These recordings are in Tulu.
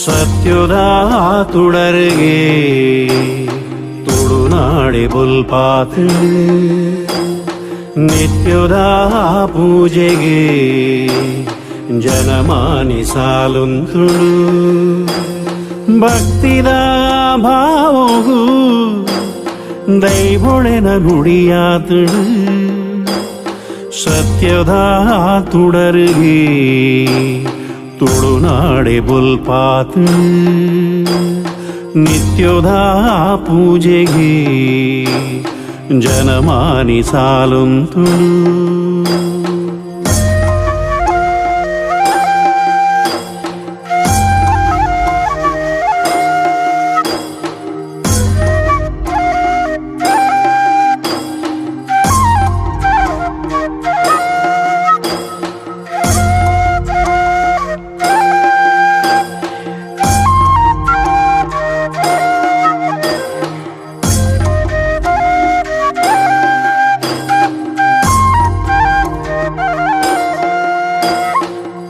ಸತ್ಯುದ ತುಡರಿಗೆ ತುಳುನಾಡೆ ಬುಲ್ಪಾತ್ ನಿತ್ಯದ ಪೂಜೆಗೆ ಜನಮಾನಿ ಸಾಲುಂತುಳು ಭಕ್ತಿದ ಭಾವಗೂ ದೈವೊಳೆನ ನುಡಿಯಾತಳು ಸತ್ಯದ ತುಡರಿಗೆ ತುಳುನಾಡೆ ಬುಲ್ಪಾತ್ ನಿತ್ಯದ ಪೂಜೆಗೆ ಜನಮಾನಿ ಸಾಲುಂತುಳು.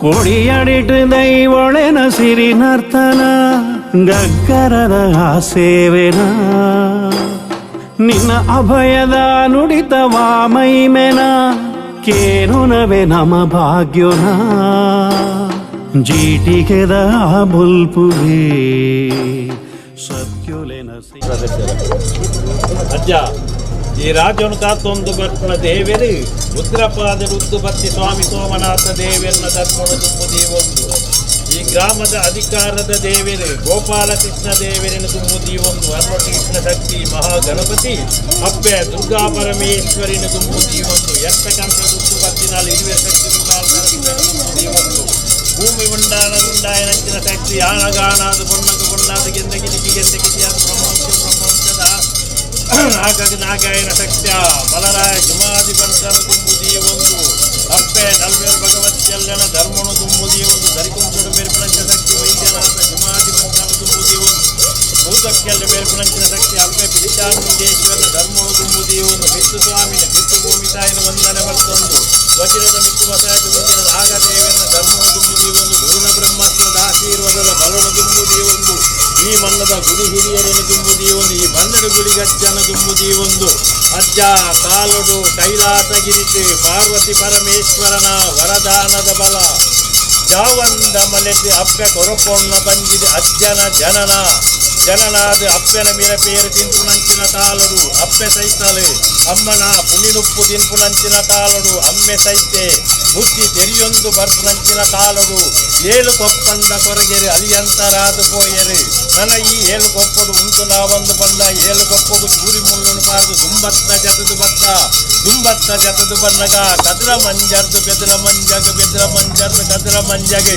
ಕೊಡಿಯಡಿಟ್ಟು ದೈವೊಳೆನ ಸಿರಿ ನರ್ತನ ಗಗ್ಗರದ ಸೇವೆನ ನಿನ್ನ ಅಭಯದ ನುಡಿತವಾ ಮೈಮೆನ ಕೇನುನವೆ ನಮ ಭಾಗ್ಯೋನ ಜೀಟಿಗೆದ ಬುಲ್ಪುಗೆ ಸತ್ಯುಲೆನ ಅಜ್ಜ ಈ ರಾಜ್ಯನು ಕಾತೊಂದು ಬರ್ಪುಣ ದೇವೆರು ಉಗ್ರಪಾದ ರುದ್ದುಬತ್ತಿ ಸ್ವಾಮಿ ಸೋಮನಾಥ ದೇವೆರ್ನ ಧರ್ಮನು ತುಂಬು ದೀವೊಂದು. ಈ ಗ್ರಾಮದ ಅಧಿಕಾರದ ದೇವೆರು ಗೋಪಾಲಕೃಷ್ಣ ದೇವರನ್ನು ತುಂಬು ದೀವೊಂದು. ಅರ್ವಟಿ ಕೃಷ್ಣ ಶಕ್ತಿ ಮಹಾಗಣಪತಿ ಅಪ್ಪೆ ದುರ್ಗಾ ಪರಮೇಶ್ವರಿನ ತುಂಬು ದೀವೊಂದು. ಎತ್ತಕಂತ ರುದ್ದು ಬತ್ತಿನಾಲ್ ಇರುವೆ ಶಕ್ತಿ ತುಂಬು ದೀವೊಂದು. ಭೂಮಿ ಉಂಡಾನ ಉಂಡಾಯನಂಚಿನ ಶಕ್ತಿ ಆನಗಾನಾದ ಪೊನ್ನಗ ಪೊನ್ನಾದ ಗೆಂದ ಗಿಲಿಕಿ ಗೆಂದ ಗಿಲಿಯಾದ ಬ್ರಹ್ಮವಂಶ ಬ್ರಹ್ಮವಂಶದ ನಾಗಗ ನಾಗಾಯನ ಸತ್ಯ ಬಲರಾಯ ಜುಮಾದಿ ಬಂಟನ ತುಂಬುದಿ ಒಂದು. ಅಪ್ಪೆ ನಲ್ವೇರು ಭಗವತ್ಯಲ್ಲನ ಧರ್ಮನು ತುಂಬುದಿ ಒಂದು. ದರಿಕುಂಚಡು ಮೇಲ್ಪಣಂಚ ಶಕ್ತಿ ವೈದ್ಯನಾಥ ಜುಮಾದಿ ಬಂಟನ ತುಂಬುದಿ ಒಂದು. ಭೂತಕ್ಕೆಲ್ಲ ಮೇಲ್ಪಣಂಚಿನ ಶಕ್ತಿ ಅಪ್ಪೆ ಪಿಡಿಚಾಮುಂಡೇಶ್ವರನ ಧರ್ಮನು ತುಂಬುದಿ ಒಂದು. ಮಿತ್ತು ಸ್ವಾಮಿನ ಮಿತ್ತು ಭೂಮಿ ತಾಯಿನ ವಂದನೆ ಮತ್ತೊಂದು. ವಜ್ರದ ಮಿತ್ತು ವಸಾಯದ ಮುಂಚಿನ ನಾಗದೇವನ ಧರ್ಮನು ತುಂಬುದಿ ಒಂದು. ಗುರುನ ಬ್ರಹ್ಮತ್ವದ ಆಶೀರ್ವಾದದ ಬಲನು ತುಂಬುದಿ ಒಂದು. ಈ ಮನ್ನದ ಗುಡಿ ಹಿರಿಯರನ್ನು ತುಂಬುದಿ ಒಂದು. ಈ ಮನ್ನದ ಗುಡಿಗಜ್ಜನ ತುಂಬುದಿ ಒಂದು. ಅಜ್ಜ ಕಾಲೊಡು ಕೈಲಾಸಗಿರಿತು ಪಾರ್ವತಿ ಪರಮೇಶ್ವರನ ವರದಾನದ ಬಲ. ಜಾವಂದ ಮಲೆಟ್ ಅಪ್ಪೆ ಕೊರಪೊಣ್ಣ ಬಂಜಿದ ಅಜ್ಜನ ಜನನ ಜನನಾದ ಅಪ್ಪೆನ ಮಿರ ಪೇರು ತಿನ್ಪುನಂಚಿನ ಕಾಲಡು ಅಪ್ಪೆ ಸೈತಲು ಅಮ್ಮನ ಪುಣಿನುಪ್ಪು ತಿನ್ಪುನಂಚಿನ ಕಾಲಡು ಅಮ್ಮೆ ಸೈತೆ ಬುದ್ಧಿ ತೆರಿಯೊಂದು ಬರ್ಪುನಂಚಿನ ಕಾಲಡು ಏಳು ಕೊಪ್ಪಂದ ಕೊರಗೆರು ಅಲಿಯಂತರಾದು ಪೋಯರು ನನ ಈ ಏಳು ಕೊಪ್ಪಡು ಉಂಟು ನಾವೊಂದು ಬಂದ ಏಳು ಕೊಪ್ಪಗು ಚೂರಿ ಮುಳ್ಳುನು ಪಾರ್ದು ದುಂಬತ್ತ ಜತದು ಬತ್ತ ದುಂಬತ್ತ ಜತದು ಬನ್ನಗ ಕದ್ರ ಮಂಜರ್ದು ಬೆದ್ರ ಮಂಜಗ ಬೆದ್ರ ಮಂಜರ್ದು ಕದ್ರ ಮಂಜಗ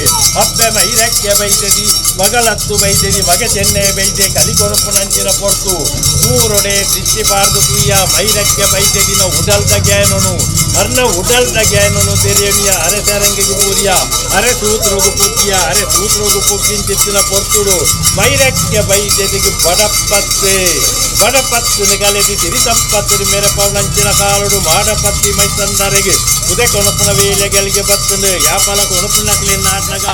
ಅಪ್ಪೆ ಮೈರಕ್ಕೆ ಬೈದೆದಿ ಮಗಳತ್ತು ಬೈದೆದಿ ಮಗೆ ಚೆನ್ನೆ ಬೈದೆ ಕಲಿಕೊರಪು ನಂಚಿನ ಪೊರ್ತು ನೂರೊಡೆ ಸಿಟ್ಟಿ ಪಾರ್ದು ತುಯ್ಯ ಮೈರಕ್ಕೆ ಬೈದೆದಿನ ಉಡಲ್ದ ಗ್ಯಾನನು ಅರ್ನ ಉಡಲ್ದ ಗ್ಯಾನನು ತೆರೆಯಣಿಯ ಅರೆ ಸರಂಗಿಗೆ ಬೂರಿಯ ಅರೆ ಸೂತ್ರಗು ಪುಗ್ಗಿಯ ಅರೆ ಸೂತ್ರಗು ಪುಗ್ಗಿಂಚಿತ್ತಿನ ಪೊರ್ತುಡು ಮೈರಕ್ಕೆ ಬೈದೆದಿಗೆ ಬಡಪತ್ತೆ ಬಡಪತ್ತು ಕಲೆದಿ ಸಿರಿ ಸಂಪತ್ತು ಮೇರೆ ಪೌನಂಚಿನ ಕಾಲುಡು ಮಾಡಪತ್ತಿ ಮೈತಂದರೆಗೆ ಉದೆ ಕೊನಪುನ ವೇಲೆ ಗೆಲಿಗೆ ಬತ್ತುಂಡು ಯಾಪಲ ಕೊನಪುನಕ್ಲಿ ನಾಟ್ನಗ.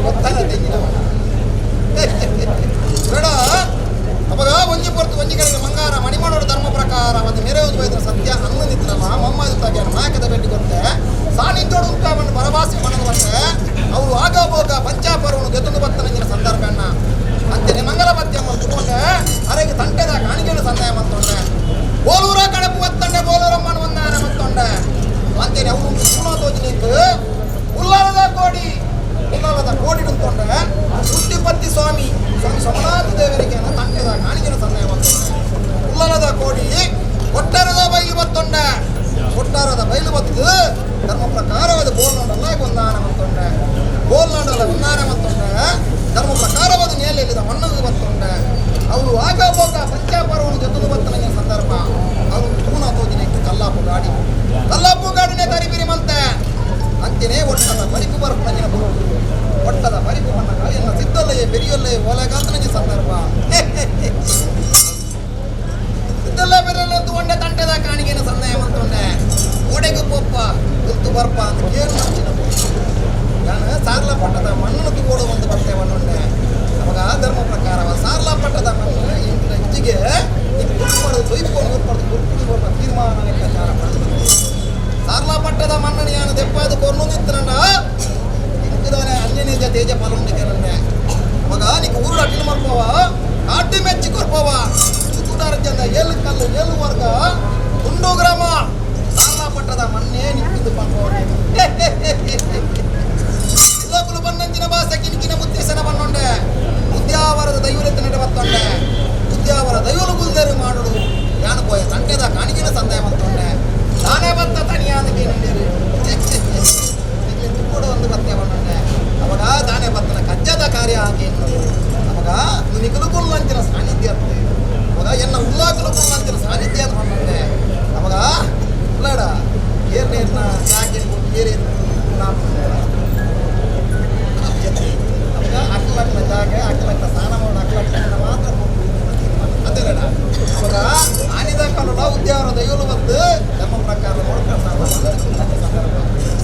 ಗೊತ್ತಲ್ಲ ತೆಂಗಿನ ಬೇಡ ಅವಾಗ ಒಂಜಿ ಪೊರ್ತು ಒಂಜಿ ಕಡೆಗೆ ಮಂಗಾರ ಮಣಿಮಣೋಡ ಧರ್ಮ ಪ್ರಕಾರ ಒಂದು ಮೇರೆ ಒಂದು ಬೈದ್ರ ಸತ್ಯ ಅನ್ನ ನಿತ್ರಲ್ಲ ಮೊಮ್ಮ ತಾಗಿ ಮಾಯಕದ ಬೆಟ್ಟಿ ಕೊಟ್ಟೆ ಸಾನಿದ್ದೋಡು ಉಂಟಾವನ್ನು ಬರವಾಸಿ ಮನದ ಬಂದೆ ಅವರು ಆಗ ಭೋಗ ಪಂಚಾಪರವನ್ನು ಗೆದ್ದೊಂದು ಬತ್ತನಂಗಿನ ಸಂದರ್ಭ ಅಂತೆನೆ ಮಂಗಲಪತ್ಯ ತಗೊಂಡೆ ಅರೆಗೆ ತಂಟೆದ ಕಾಣಿಕೆಯನ್ನು ಸಂದಾಯ ಮತ್ತೊಂಡೆ ಬೋಲೂರ ಕಡಪು ಒತ್ತಂಡೆ ಬೋಲೂರಮ್ಮನ ಒಂದಾನ ಮತ್ತೊಂಡೆ ಅಂತೆನೆ ಅವರು ಪೂರ್ಣ ತೋಜಿನಿಕ್ ಉಲ್ಲಾಲದ ಕೋಡಿ ಉಲ್ಲಾಲದ ಕೋಡಿ ತೊಂಡೆ ಉಟ್ಟಿಪತ್ತಿ ಸ್ವಾಮಿ ಸ್ವಾಮಿ ಸೋಮನಾಥ ದೇವರಿಗೆ ತಂಟೆದ ಕಾಣಿಕೆಯನ್ನು ಸಂದಾಯ ಮತ್ತೊಂಡೆ ಉಲ್ಲಾಲದ ಕೋಡಿ ಒಟ್ಟಾರದ ಬೈಲು ಬತ್ತೊಂಡೆ ಒಟ್ಟಾರದ ಬೈಲು ಬತ್ತು ಧರ್ಮ ಪ್ರಕಾರವಾದ ಬೋಲ್ನಾಡಲ್ಲ ಒಂದಾನ ಮತ್ತೊಂಡೆ ಬೋಲ್ನಾಡಲ್ಲ ಒಂದಾನ ಮತ್ತೊಂಡೆ ಧರ್ಮ ಪ್ರಕಾರವಾದ ನೇಲೆಲ್ಲಿದ ಮಣ್ಣು ಬತ್ತೊಂಡೆ ಅವರು ಆಗ ಭೋಗ ಪಂಚಾಪರವನ್ನು ಜೊತೆದು ಬತ್ತನಂಗಿನ ಸಂದರ್ಭ ಅವರು ಪೂನ ತೋಜಿನಕ್ಕೆ ಕಲ್ಲಾಪು ಗಾಡಿ ಕಲ್ಲಾಪು ಗಾಡಿನೇ ತರಿಬಿರಿ ಮಂತೆ ಅಂತೆಯೇ ಒಟ್ಟದ ಬರಿಪು ಬರ್ಪಣಂಗಿನ ಬರುವುದು ಒಟ್ಟದ ಬರಿಪು ಬಣ್ಣಗ ಎಲ್ಲ ಸಿದ್ದಲ್ಲೇ ಬೆರಿಯಲ್ಲೇ ಓಲೆಗಾತನಿಗೆ ಸಂದರ್ಭ ಸಿದ್ದಲ್ಲ ಬೆರಿಯಲ್ಲ ಒಂಡೆ ತಂಟೆದ ಕಾಣಿಗೆನ ಸಂದಾಯ ಮಂತೊಂಡೆ ಓಡೆಗೆ ಪೊಪ್ಪ ಗುಲ್ತು ಬರ್ಪ ಅಂತ ಕೇಳು ನಂಚಿನ ನಾನು ಸಾರ್ಲ ಪಟ್ಟದ ಮಣ್ಣನ್ನು ತಗೋಡು ಒಂದು ಬರ್ತೇವೆ ಒಣ್ಣೊಂಡೆ ಅವಾಗ ಧರ್ಮ ಪ್ರಕಾರ ಸಾರ್ಲ ಪಟ್ಟದ ಮಣ್ಣು ಇಂದಿನ ಇಜ್ಜಿಗೆ ಮಾಡೋದು ತೊಯ್ಕೊಂಡು ಊರ್ಪಡ್ದು ಗುರುಪುಡಿ ಬರ್ಪ ತೀರ್ಮಾನ ಲೆಕ್ಕಾಚಾರ ಪಡೆದು ಸಾರ್ಲ ಪಟ್ಟದ ಮಣ್ಣನ್ನು ಯಾನು ದೆಪ್ಪಾದ ಕೊರ್ನು ನಿಂತನಣ್ಣ ಇಂಕದಾನೆ ಅನ್ಯನಿಜ ತೇಜ ಫಲುಂಡಿಕೆನನ್ನೆ ಅವಾಗ ನೀకు ಊರು ಅಟ್ಟಿನ ಮರ್ಪವ ಕಾಟಿ ಮೆಚ್ಚಿ ಕೊರ್ಪವ ತುಕುದಾರಜ್ಜಂದ ಏಳು ಕಲ್ಲು ಏಳು ವರ್ಗ ತುಂಡು ಗ್ರಾಮ ಸಾರ್ಲ ಪಟ್ಟದ ಮಣ್ಣೇ ನಿಕ್ಕಿದ್ದು ಪಂಪವನೆ ಇಲ್ಲಕುಲು ಬನ್ನಂಚಿನ ಬಾಸ ಕಿನ್ಕಿನ ಮುತ್ತೇಸನ ಬನ್ನೊಂಡೆ ಉದ್ಯಾವರದ ದೈವಲೆತ್ತ ನಡೆ ಬತ್ತೊಂಡೆ ಉದ್ಯಾವರ ದೈವಲು ಗುಲ್ದೇರು ಮಾಡುಡು ಯಾನು ಪೋಯ ತಂಟೆದ ಕಾಣಿಕೆನ ಸಂದಾಯ ಮಂತೊಂಡೆ ತಾನೇ ಬತ್ತ ತನಿಯಾದ ಕೇನಂಡೇರು ತುಪ್ಪಡು ಒಂದು ಬತ್ತೆ ಬನ್ನೊಂಡೆ ಅವಾಗ ತಾನೇ ಬತ್ತನ ಕಜ್ಜದ ಕಾರ್ಯ ಆಗಿ ಅವಾಗ ನಿಕಲು ಕುಲ್ಲಂಚಿನ ಸಾನ್ನಿಧ್ಯ ಅವಾಗ ಎನ್ನ ಉಲ್ಲಾಕಲು ಕುಲ್ಲಂಚಿನ ಸಾನ್ನಿಧ್ಯ ಅಂತ ಬನ್ನೊಂಡೆ ಅವಾಗ ಉಲ್ಲಾಡ ಏರ್ ನೇರ್ನ ಯಾಕೆ ಏರ್ ಅವಾಗ ಅಕ್ಕಲಕ್ಕನ ಜಾಗ ಅಕ್ಕಲಕ್ಕನ ಸ್ನಾನ ಮಾಡೋಣ ಅಕ್ಕಲಕ್ಕನ ಮಾತ್ರ ಅದೇನ ಅವಾಗ ಆನಿದ ಕಾಲುಲ ಉದ್ಯಾವರ ದೈವಲು ಬಂದು ಧರ್ಮ ಪ್ರಕಾರ ಸಂದರ್ಭ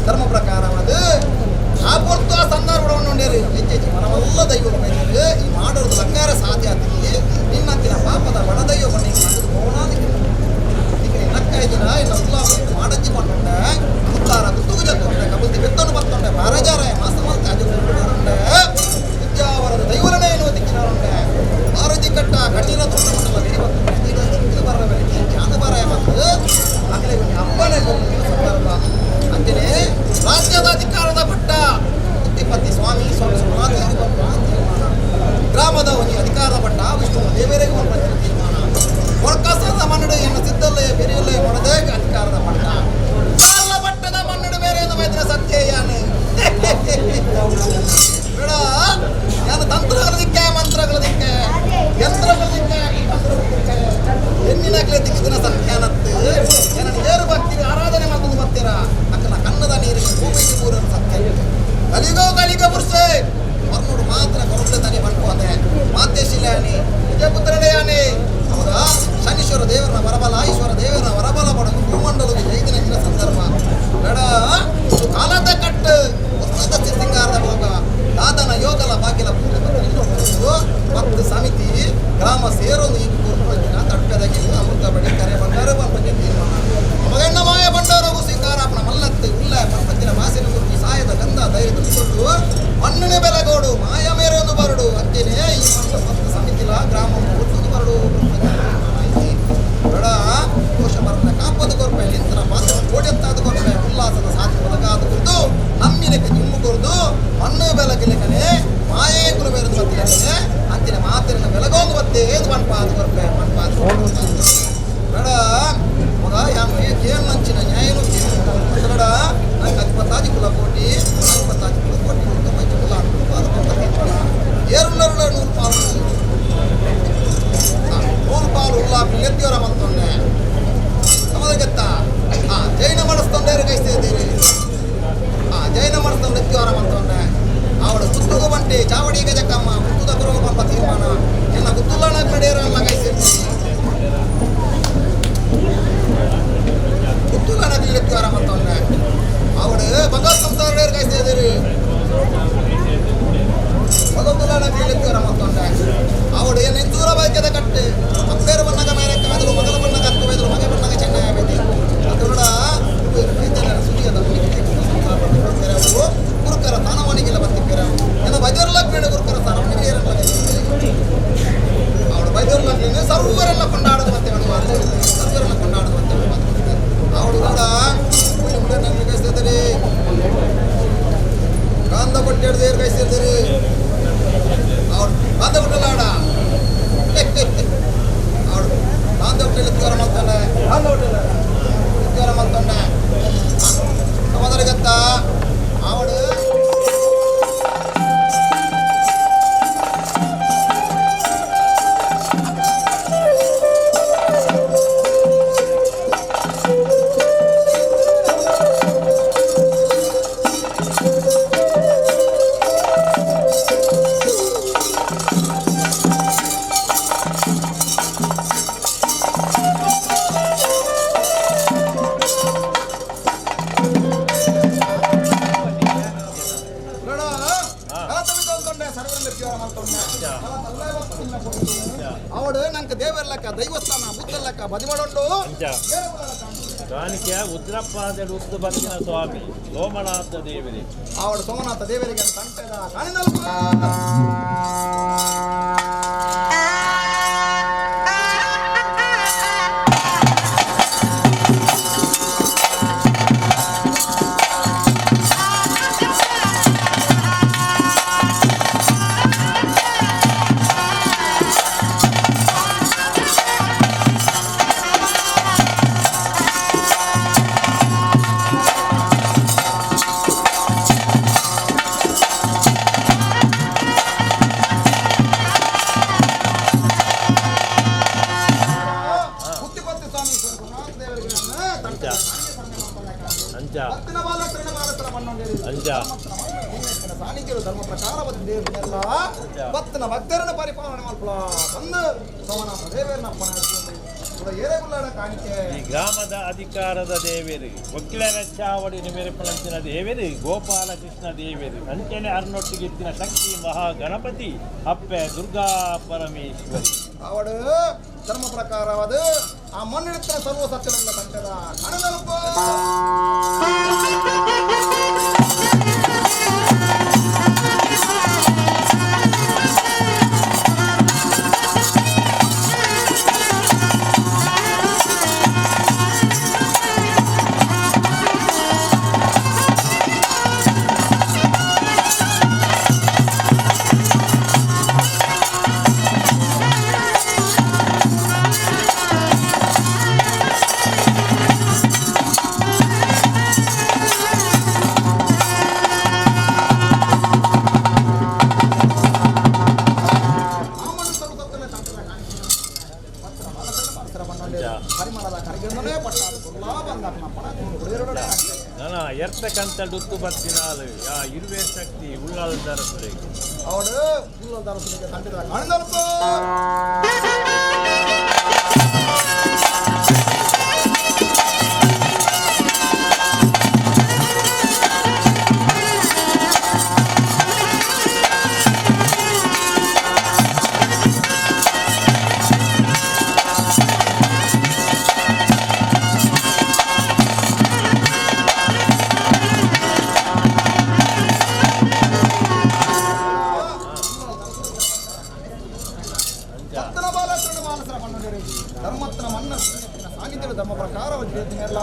ಧರ್ಮ ಪ್ರಕಾರ ಅದು ಆ ಪೊರ್ತು ಆ ಸಂದರ್ಭ ಉಂಡೇರಿ ಹೆಚ್ಚು ಮನವೆಲ್ಲ ದೈವಲು ಬೈದರು ಈ ಮಾಡೋದು ಲಂಗಾರ ಸಾಧ್ಯ ಆತಿ ನಿನ್ನಂತಿನ ಪಾಪದ ಬಡದೈವ ಬನ್ನಿ ಹೋಣಾದಿಕ್ಕೆ ನಕ್ಕ ಇದ್ದೀನ ಇಲ್ಲ ಉಲ್ಲಾ ಮಾಡಜ್ಜಿ ಕೊಂಡುಂಡೆ ಮುತ್ತಾರ ಗುತ್ತುಗು ಜತ್ತೊಂಡೆ ಕಬಲ್ತಿ ಬೆತ್ತನು ಬತ್ತೊಂಡೆ ಬಾರಜಾರ ಮಾಸ ಮಲ್ತೆ ಅಜು ಮಾಡೊಂಡೆ ವಿದ್ಯಾವರದ ದೈವಲನೇ ಎನ್ನುವ ದಿಕ್ಕಿನೊಂಡೆ ಆರೋಗ್ಯ ಕಟ್ಟ ಕಣ್ಣೀರ ತೊಂಡ ಮಂಡಲ ಬೇರೆ ಬತ್ತೊಂಡೆ ಬರ ಬೆಳಿಗ್ಗೆ ಜ್ಞಾನ ಬಾರಾಯ ಮತ್ತು ಆಗಲೇ ಅಪ್ಪನೇ ಸಂದರ್ಭ ಅಂತೆಯೇ ರಾಜ್ಯದ ಅಧಿಕಾರದ ಪಟ್ಟ ತಿಪ್ಪತ್ತಿ ಸ್ವಾಮಿ ಸ್ವಾಮಿ ಸೋಮನಾಥ ತೀರ್ಮಾನ ಗ್ರಾಮದ ಒಂದು ಅಧಿಕಾರದ ಪಟ್ಟ ವಿಷ್ಣು ದೇವರಿಗೆ ಒಂದು ಪಂಚಿನ ತೀರ್ಮಾನ ಕೊರಕಾಸದ ಮನ್ನಡು ಎನ್ನ ಸಿದ್ದಲ್ಲೇ ಬೆರೆಯಲ್ಲೇ ಮಾಡದೆ ಅಧಿಕಾರದ ಪಟ್ಟ ಸಾಲ ಪಟ್ಟದ ಮನ್ನಡು ಬೇರೆ ಎಂದು ಬೈದ್ರೆ ಸತ್ಯ ಯಾನು ಬೇಡ ಯಾನು ತಂತ್ರಗಳ ದಿಕ್ಕೆ ಮಂತ್ರಗಳ ದಿಕ್ಕೆ ಯಂತ್ರಗಳ ದಿಕ್ಕೆ ಎಣ್ಣಿನಾಗ್ಲೇ ದಿಕ್ಕಿದಿನ ಸತ್ಯಾನತ್ತು ಏನನ್ನು ಏರು ಭಕ್ತಿರಿ ಆರಾಧನೆ ಮಾಡ್ಕೊಂಡು ಬರ್ತೀರಾ ಅಕ್ಕನ ಕನ್ನದ ನೀರಿಗೆ ಭೂಮಿಗೆ ಊರನ್ನು ಸತ್ಯ ಕಲಿಗೋ ಕಲಿಗ ಪುರುಷೇ ಮರ್ನೋಡು ಮಾತ್ರ ಕೊರಬ್ಲೆ ತಾನೆ ಪಣ್ಕೋದೆ ಮಾತೇಶಿಲೆ ವಿಜಯಪುತ್ರನೇ ಯಾನೆ ಅವಾಗ ಶನೀಶ್ವರ ದೇವರ ವರಬಲ ಈಶ್ವರ ದೇವರ ವರಬಲ ಪಡೆದು ಭೂಮಂಡಲದ ಜೈದಿನ ಸಂದರ್ಭ ಬೇಡ ಕಾಲದ ಕಟ್ಟು ಹೊಸದ ಸಿಂಗಾರದ ಭೋಗ ದಾದನ ಯೋಗಲ ಬಾಗಿಲ ಪೂಜೆ ಮತ್ತು ಸಮಿತಿ ಗ್ರಾಮ ಸೇರೊಂದು ಈಗ ಕೂರ್ಪಂಚಿನ ತಟ್ಟೆದಾಗಿ ಅಮೃತ ಬಡಿ ಕರೆ ಬಂಗಾರ ಪಂಪಂಚ ತೀರ್ಮಾನ ಅಮಗಣ್ಣ ಮಾಯ ಬಂಡಾರಗು ಸಿಂಗಾರಾಪಣ ಮಲ್ಲತ್ತು ಉಲ್ಲ ಪಂಪಂಚಿನ ಮಾಸಿನ ಗುರುತು ಸಾಯದ ಗಂಧ ಧೈರ್ಯ ತುಂಬಿಕೊಂಡು ಮಣ್ಣನೆ ಬೆಲಗೋಡು ಮಾಯ ಮೇರೊಂದು ಬರಡು ಅಂತೇನೆ ಈ ಮಣ್ಣ ಮತ್ತು ಸಮಿತಿಲ ಗ್ರಾಮ ಒಟ್ಟುದು ಬರಡು ಬೇಡ ದೋಷ ಮರಣ ಕಾಪದು ಕೊರ್ಪೆ ನಿಂತನ ಮಾತ್ರ ಕೋಡೆತ್ತಾದ ಕೊರ್ಪೆ ಉಲ್ಲಾಸದ ಸಾಧಿ ಒದಗಾದ ಕುರಿತು ನಮ್ಮಿನಕ್ಕೆ ನಿಮ್ಮು ಕೊರ್ದು ಮಣ್ಣು ಬೆಲಗಿಲೆಕನೆ ಮಾಯೇ ಕುರು ಬೇರದು ಬತ್ತಿಲೆಕನೆ ಅಂತಿನ ಮಾತಿನ ಬೆಲಗೋಂದು ಬತ್ತೆ ಏದು ಮಣ್ಪಾದ ಕೊರ್ಪೆ ಮಣ್ಪಾದ ಬೇಡ ಮಗ ಯಾನು ಕೇಳು ನಂಚಿನ ನ್ಯಾಯನು ಬೇಡ ನಂಗೆ ಅಧಿಪತ್ತಾಜಿ ಕುಲ ಕೋಟಿ ಅಧಿಪತ್ತಾಜಿ ಕುಲ ಕೋಟಿ ಉಂಟು ಮಂಚು ಕುಲ ಪಾಲು ಏರುಳ್ಳರುಳ ನೂರು ಪಾಲು ನೂರು ಪಾಲು ಉಲ್ಲ ಪಿಲ್ಲೆತ್ತಿಯವರ ಮಂತೊಂಡೆ ಸಮದಗೆತ್ತ ಜೈನ ಮಾಡಿಸ್ತೊಂಡೇರು ಕೈಸ್ತಿದ್ದೀರಿ ಜೈನ ಮಾಡಿಸ್ತೊಂಡು ಎತ್ತಿಯವರ ಮಂತೊಂಡೆ ಅವಳು ಗುತ್ತುಗು ಬಂಟಿ ಚಾವಡಿ ಗಜಕ್ಕಮ್ಮ ಗುತ್ತುದ ಗುರುಗು ಬಂಪ ತೀರ್ಮಾನ ಎನ್ನ ಗುತ್ತುಲ್ಲಣ ಕಡೆಯರಲ್ಲ ಕೈಸಿರ್ತಿ ಮೊದಲ ಕೇಳಿದ್ದೀರ ಮತ್ತೊಂಡೆ ಅವಳು ಏನು ದೂರ ಬೈಕದ ಕಟ್ಟು ಅಪ್ಪೇರು ಬಣ್ಣಗ ಮೇರೆ ಕಾದಲು ಮೊದಲ ಬಣ್ಣಗ ಹತ್ತು ಬೈದರು ಮಗೆ ಬಣ್ಣಗ ಚೆನ್ನಾಗಿ ಬೈದಿ ಅದೊಡ ಸುದಿಯದ ಅವರು ಗುರುಕರ ತಾನವನಿಗೆಲ್ಲ ಬರ್ತಿದ್ದೀರ ಏನೋ ಬೈದವರೆಲ್ಲ ಬೇಡ ಗುರುಕರ ಸ್ಥಾನವನಿಗೆ ಏನೆಲ್ಲ ಅವಳು ಬೈದವರೆಲ್ಲ ಸರ್ವರೆಲ್ಲ ಕೊಂಡಾಡೋದು ಮತ್ತೆ ಸರ್ವರೆಲ್ಲ ಕೊಂಡಾಡೋದು ಮತ್ತೆ ಅವಳು ಕೂಡ ನನ್ಗೆ ಕಳಿಸ್ತಿದ್ದೀರಿ ಕಾಂದ ಕೊಟ್ಟು ಹಿಡ್ದು ಕಳಿಸ್ತಿದ್ದೀರಿ ಅವಳು ಕಾಂದ ಕೊಟ್ಟಲ್ಲ ಆಡ ಅವಳು ಕಾಂದ ಹೊಟ್ಟೆಲಿ ಜ್ವರ ಮಾಡ್ತಾನೆ ಕಾಂದ ಹೊಟ್ಟೆಲ್ಲ ಜ್ವರ ಮಾಡ್ತಾನೆ ಸಮಾಧಾನ ಅವಳು ಅವಳು ನಂಗೆ ದೇವರ್ಲಕ್ಕ ದೈವಸ್ಥಾನ ಬುದ್ಧಲ್ಲಕ್ಕ ಬದಿ ಮಾಡೋಂಡು ಕಾಣಿಕೆ ಉದ್ರಪ್ಪಾದ ಉದ್ದು ಬತ್ತಿನ ಸ್ವಾಮಿ ಸೋಮನಾಥ ದೇವರೇ. ಅವಳು ಸೋಮನಾಥ ದೇವರಿಗೆ ತಂಟೆದ ಅಂಚ ಅಂಚ ಸಾನ್ನಿಧ್ಯರು ಧರ್ಮ ಪ್ರಕಾರ ದೇವರೆಲ್ಲ ಭಕ್ತನ ಭಕ್ತರನ್ನ ಪರಿಪಾಲನೆ ಮಲ್ಪಲ ಬಂದು ಸೋಮನಾಥ ದೇವರನ್ನ ಏರೆಗುಲ್ಲಾಡ ಕಾಣಿಕೆ. ಈ ಗ್ರಾಮದ ಅಧಿಕಾರದ ದೇವೇರು ವಕೀಲರ ಚಾವಡಿ ನಿಮೆರೆಪಳಂಚಿನ ದೇವೇರು ಗೋಪಾಲಕೃಷ್ಣ ದೇವೇರು ಅಂಚನೆ ಅರ್ನೊಟ್ಟಿಗಿತ್ತಿನ ಶಕ್ತಿ ಮಹಾಗಣಪತಿ ಅಪ್ಪೆ ದುರ್ಗಾ ಪರಮೇಶ್ವರಿ. ಅವಡು ಧರ್ಮ ಪ್ರಕಾರವಾದ ಆ ಮಣ್ಣಿಡುತ್ತ ಸರ್ವ ಸತ್ಯವೆಲ್ಲ ತಂಟದ ಕಣದಲ್ಪ. ನನ್ನ ಎರ್ತಕ್ಕಂಥ ಡುತ್ತು ಬತ್ತಿನಾಲು ಯಾ ಇರುವೆ ಶಕ್ತಿ ಉಳ್ಳಾಲ್ದಾರ ಸುರೇಗೆ. ಅವಳು ಉಳ್ಳಾಲ್ದಾರ ಸುರೇಗೆ ತಂಟದ ಕಣದಲ್ಪ. ಧರ್ಮತ್ನ ಮಣ್ಣ ಸಾಗಿದ್ದರು ಧರ್ಮ ಪ್ರಕಾರ ಎಲ್ಲ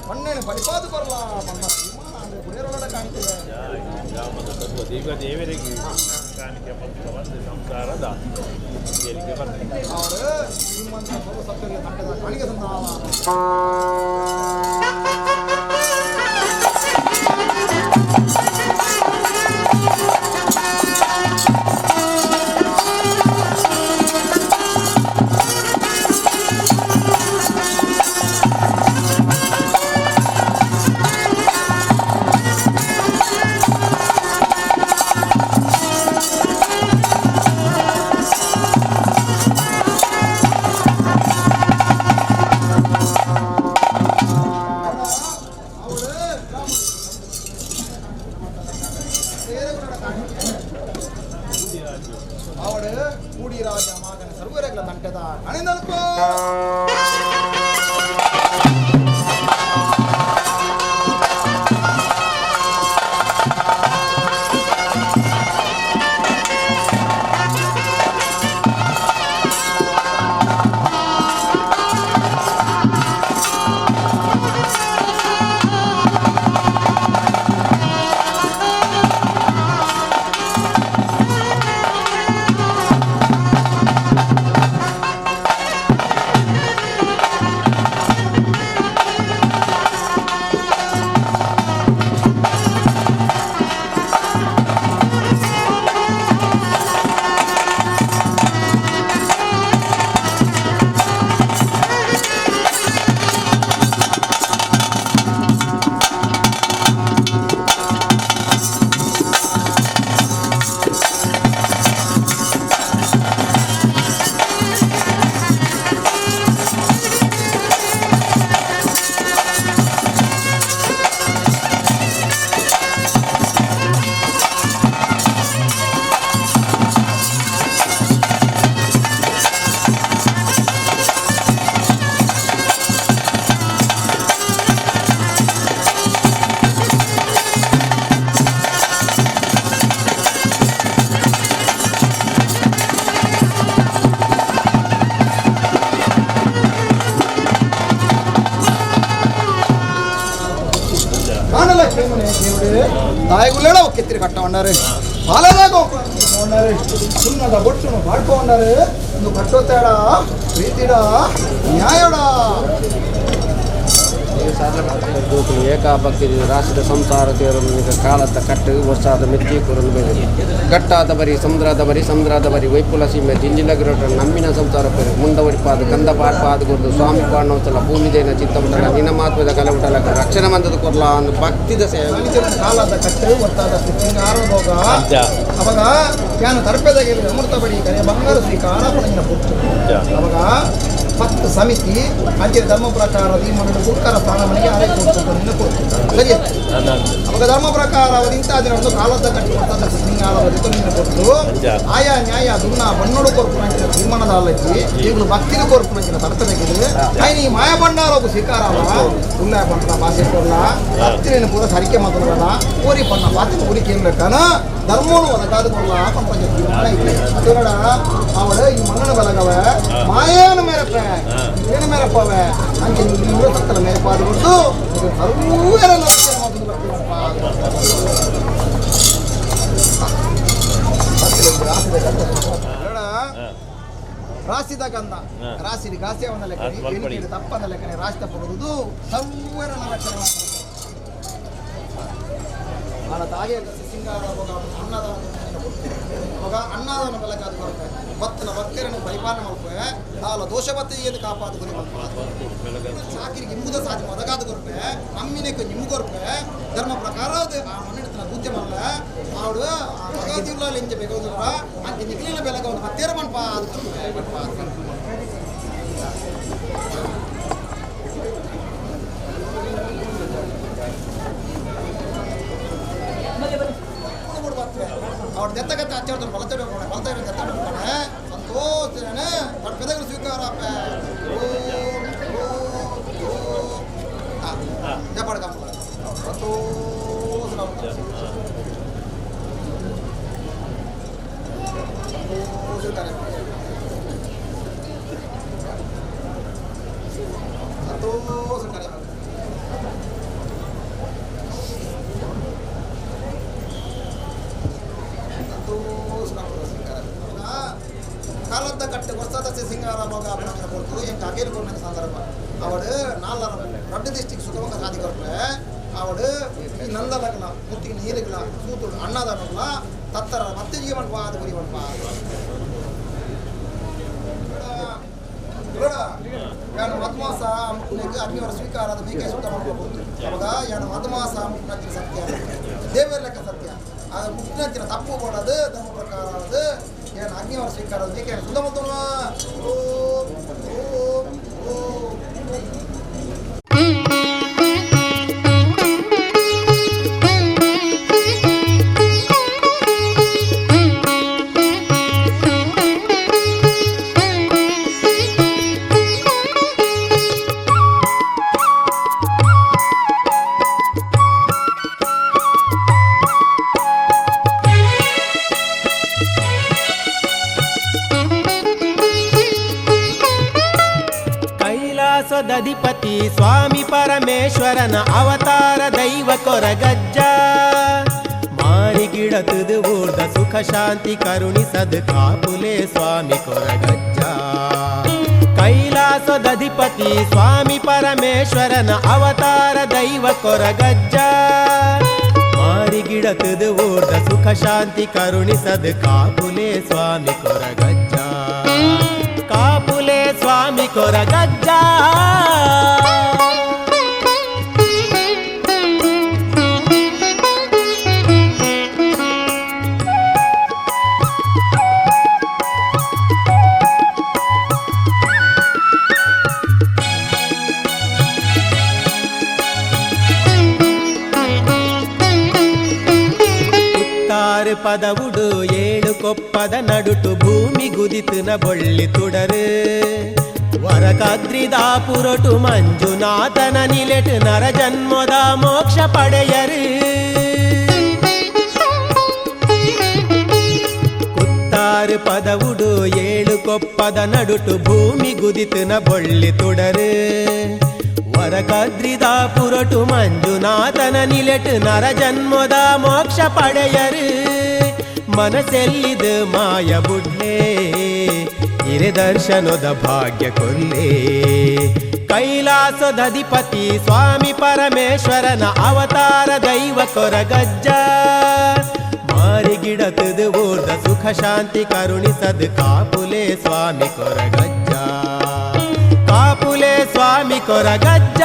ಮಣ್ಣೇನು ಪರಿಪಾದು ಬರಲ್ಲ ಮಣ್ಣ ಕುಡಿಯರೊಳಗಡೆ ಕಾಣಿಕೆ. ಗ್ರಾಮದ ಸರ್ವ ದೈವ ದೇವರಿಗೆ ಕಾಣಿಕೆ ಪತ್ರ ಸಂಸಾರದ ಕೇಳಿಕೆ ಬರ್ತದೆ. ಅವರು ನಿಮ್ಮಂಥ ಸರ್ವ ಸತ್ಯರಿಗೆ ತಂಟದ ಕಾಣಿಕೆ ತಂದ. ಅವಳು ಕೂಡಿರಾಜ ಮಗನ ಸರ್ವರಗಳ ತಂಟದ ಕಣಿನಲ್ಪ ತಾಯಿಗುಳ್ಳೇಡ ಕೆತ್ತಿರಿ ಕಟ್ಟ ಉಂಡಾರು ಪಾಲದಾಗ ಉಂಡಾರು ಸುಣ್ಣದ ಬೊಟ್ಟುನು ಬಾಡ್ಕೊ ಉಂಡಾರು ಒಂದು ಕಟ್ಟೋತೇಡ ಪ್ರೀತಿಡ ನ್ಯಾಯಡ ಏಕಾಭಕ್ತಿ ರಾಷ್ಟ್ರದ ಸಂಸಾರ ತೇರು ಕಾಲದ ಕಟ್ಟು ವರ್ಷಾದ ಮೆಚ್ಚಿ ಕುರಲು ಬೆಳೆದಿ ಗಟ್ಟಾದ ಬರಿ ಸಮುದ್ರದ ಬರಿ ಸಮುದ್ರದ ಬರಿ ವೈಪುಲ ಸೀಮೆ ಜಿಂಜಿಲಗಿರೋಟ ನಮ್ಮಿನ ಸಂಸಾರ ಪೆರು ಮುಂಡವಡಿಪಾದ ಕಂದ ಪಾಡ್ಪಾದ ಕೊರ್ದು ಸ್ವಾಮಿ ಪಾಂಡವತಲ ಭೂಮಿದೇನ ಚಿತ್ತಮುಟಲ ನಿನ ಮಾತ್ವದ ಕಲವುಟಲ ರಕ್ಷಣೆ ಮಂದದ ಕೊರ್ಲ ಅನ್ನು ಭಕ್ತಿದ ಸೇವೆ ಕಾಲದ ಕಟ್ಟು ಒತ್ತಾದ ಸಿಂಗಾರ ಭೋಗ ಅವಾಗ ಯಾನು ತರ್ಪೆದಾಗಿ ಅಮೃತ ಬಡಿ ಕರೆ ಬಂಗಾರ ಸ್ವೀಕಾರ ಪಣಗಿನ ಪುಟ್ಟು ಅವಾಗ ಪತ್ತು ಸಮಿತಿ ಅಂಚೆ ಧರ್ಮ ಪ್ರಕಾರ ಈ ಮನದ ಗುರುಕರ ಸ್ಥಾನ ಮನೆಗೆ ಆರೈ ಕೊಡ್ತು ಕೊಡ್ತು ಸರಿ. ಅವಾಗ ಧರ್ಮ ಪ್ರಕಾರ ಇಂಥ ದಿನ ಕಾಲದ ಕಟ್ಟು ಒತ್ತಾದ ಸಿಂಗಾರ ಕೊಟ್ಟು ಆಯಾ ನ್ಯಾಯ ದುನ್ನ ಬಣ್ಣೋಡು ಕೊರ್ಪುನಂಚಿನ ತೀರ್ಮಾನದ ಅಲ್ಲಚ್ಚಿ ಈಗಲೂ ಭಕ್ತಿನ ಕೊರ್ಪುನಂಚಿನ ತರ್ತದಾಗಿದೆ ಆಯ್ನ ಈ ಮಾಯ ಭಂಡಾರಗು ಸ್ವೀಕಾರ ಉಲ್ಲ ಪಂಡ ಭಾಷೆ ಕೊಡ್ಲ ಭಕ್ತಿನ ಪೂರ ಸರಿಕೆ ಮಾತಾಡಲ್ಲ ಊರಿ ಪಣ್ಣ ಪಾತಿನ ಊರಿಗೆ ಏನ್ ಬೇಕಾನ ಧರ್ಮನು ಒದಗಾದು ಕೊಡ್ಲ ಪಂಪಂಚ ತೀರ್ಮಾನ ಇದೆ. ಅದನ್ನಡ ಅವಳು ಈ ಮಣ್ಣನ ಬಲಗವ ಮಾಯನ ಮೇರಪ್ಪೆ ಏನು ಮೇರಪ್ಪವೆ ಅಂಚೆ ಸತ್ತಲ ಮೇರಪ್ಪ ಅದು ಕೊಟ್ಟು ಸರ್ವರೆಲ್ಲ ರಾಸಿದ ಗಂಧ ರಾಸಿಡಿ ಗಾಸ್ಯವನ್ನ ಲೆಕ್ಕನೆ ತಪ್ಪದ ಲೆಕ್ಕನೆ ರಾಶಿ ತಪ್ಪಬಹುದು ಸರ್ವರನ್ನ ರಕ್ಷಣೆ ಅವನ ತಾಯಿಯ ಸಿಂಗಾರ ಅನ್ನದಾನ ಅವಾಗ ಅನ್ನದಾನ ಬೆಲಕಾದ ಕೊರತೆ ಭಕ್ತನ ಭಕ್ತರನ್ನು ಪರಿಪಾಲನೆ ಮಲ್ಪೆ ತಾಲ ದೋಷ ಬತ್ತಿಯನ್ನು ಕಾಪಾದು ಗುರಿ ಸಾಕಿರಿಗೆ ಇಂಬುದ ಸಾಧಿ ಮೊದಗಾದ ಕೊರಪೆ ನಮ್ಮಿನಕ್ಕೆ ನಿಮ್ಮು ಕೊರಪೆ ಧರ್ಮ ಪ್ರಕಾರ ಆ ಮಣ್ಣಿನ ಪೂಜೆ ಮಲ್ಲ ಅವಳು ಭಗವತಿಲ್ಲ ಇಂಚೆ ಬೇಕಾದ್ರ ಅಂಚೆ ನಿಖಲಿನ ಬೆಲಕ ಅವನು ಹತ್ತಿರ ಮನ್ಪ ಅದು ಕೊರಪೆ. ಅವ್ರ ದತ್ತಗತ್ತ ಹಚ್ಚಾಡ್ತಾರೆ ಬಲತಡೆ ಬಲತಡೆ ದತ್ತಾಡ್ತಾನೆ ಸಂತೋಷನೇ ತನ್ನ ಪೆದಗಳು ಸ್ವೀಕಾರ ಓಂ ಓಂ ಓಂ ಜಪಾಡ ಸಂತೋಷ ಸಂತೋಷ ಸಂತೋಷ ಕಾಲದ ಕಟ್ಟು ವರ್ಷದ ಸಿಂಗಾರ ಭೋಗ ಅಭಿನಂದನೆ ಕೊಡ್ತು ಎಂಕ ಅಗೇಲು ಕೊಡ್ನ ಸಂದರ್ಭ ಅವಳು ನಾಲ್ವರ ರಡ್ಡು ದಿಷ್ಟಿಗೆ ಸುಖವಂಗ ಸಾಧಿ ಕೊರ್ಪೆ ಅವಳು ಈ ನಂದಲಗಲ ಮುತ್ತಿಗೆ ನೀರುಗಳ ಸೂತುಡು ಅಣ್ಣದಾನಲ್ಲ ತತ್ತರ ಮತ್ತೆ ಜೀವನ ಪಾದ ಗುರಿ ಯಾನು ಮದ್ಮಾಸ ಮುಕ್ಕುನೆಗೆ ಅಗ್ನಿವರ ಸ್ವೀಕಾರದ ಮೇಕೆ ಸುತ್ತ ಮಾಡ್ಕೋಬಹುದು. ಅವಾಗ ಯಾನು ಮದ್ಮಾಸ ಮುಕ್ಕುನಚ್ಚಿನ ಸತ್ಯ ದೇವರ ಲೆಕ್ಕ ಸತ್ಯ ಅದು ಮುಕ್ಕುನಚ್ಚಿನ ತಪ್ಪು ಕೊಡೋದು ಧರ್ಮ ಪ್ರಕಾರ ಅದು ಏನು ಅಗ್ನಿವರ ಸ್ವೀಕಾರ ಮೇಕೆ ಸುತ್ತ ಮತ್ತೊಮ್ಮ ಓಂ ಓಂ ಓಂ. ಕೈಲಾಸದಧಿಪತಿ ಸ್ವಾಮಿ ಪರಮೇಶ್ವರನ ಅವತಾರ ದೈವ ಕೊರಗಜ್ಜ. ಮಾರಿಗಿಡತದು ಊರ್ದ ಸುಖ ಶಾಂತಿ ಕರುಣಿಸದು ಕಾಪುಲೆ ಸ್ವಾಮಿ ಕೊರಗಜ್ಜ. ಕೈಲಾಸದಧಿಪತಿ ಸ್ವಾಮಿ ಪರಮೇಶ್ವರನ ಅವತಾರ ದೈವ ಕೊರಗಜ್ಜ. ಮಾರಿಗಿಡತದು ಊರ್ದ ಸುಖ ಶಾಂತಿ ಕರುಣಿಸದು ಕಾಪುಲೆ ಸ್ವಾಮಿ ಕೊರಗಜ್ಜ. ಕಾಪುಲೆ ಸ್ವಾಮಿ ಕೊರಗಜ್ಜ. ಪದವುಡು ಏಳು ಕೊಪ್ಪದ ನಡುಟು ಭೂಮಿ ಗುದಿತುನ ಬೊಳ್ಳಿ ತುಡರು. ವರಕಾದ್ರಿದ ಪುರಟು ಮಂಜುನಾಥನ ನಿಲೆಟು ನರ ಜನ್ಮದ ಮೋಕ್ಷ ಪಡೆಯರು. ಕುತ್ತಾರು ಪದವುಡು ಏಳು ಕೊಪ್ಪದ ನಡುಟು ಭೂಮಿ ಗುದಿತುನ ಬೊಳ್ಳಿ ತುಡರು. ವರಕಾದ್ರಿದ ಪುರಟು ಮಂಜುನಾಥನ ನಿಲೆಟು ನರ ಜನ್ಮದ ಮೋಕ್ಷ ಪಡೆಯರು. ಮನಸ್ಸೆಲ್ಲಿದು ಮಾಯ ಬುಡ್ಲೆ ಹಿರೆ ದರ್ಶನದ ಭಾಗ್ಯ ಕೊಲ್ಲೆ. ಕೈಲಾಸದಧಿಪತಿ ಸ್ವಾಮಿ ಪರಮೇಶ್ವರನ ಅವತಾರ ದೈವ ಕೊರಗಜ್ಜ. ಮಾರಿಗಿಡತದು ಊರ್ದ ಸುಖ ಶಾಂತಿ ಕರುಣಿಸದು ಕಾಪುಲೆ ಸ್ವಾಮಿ ಕೊರಗಜ್ಜ. ಕಾಪುಲೆ ಸ್ವಾಮಿ ಕೊರಗಜ್ಜ.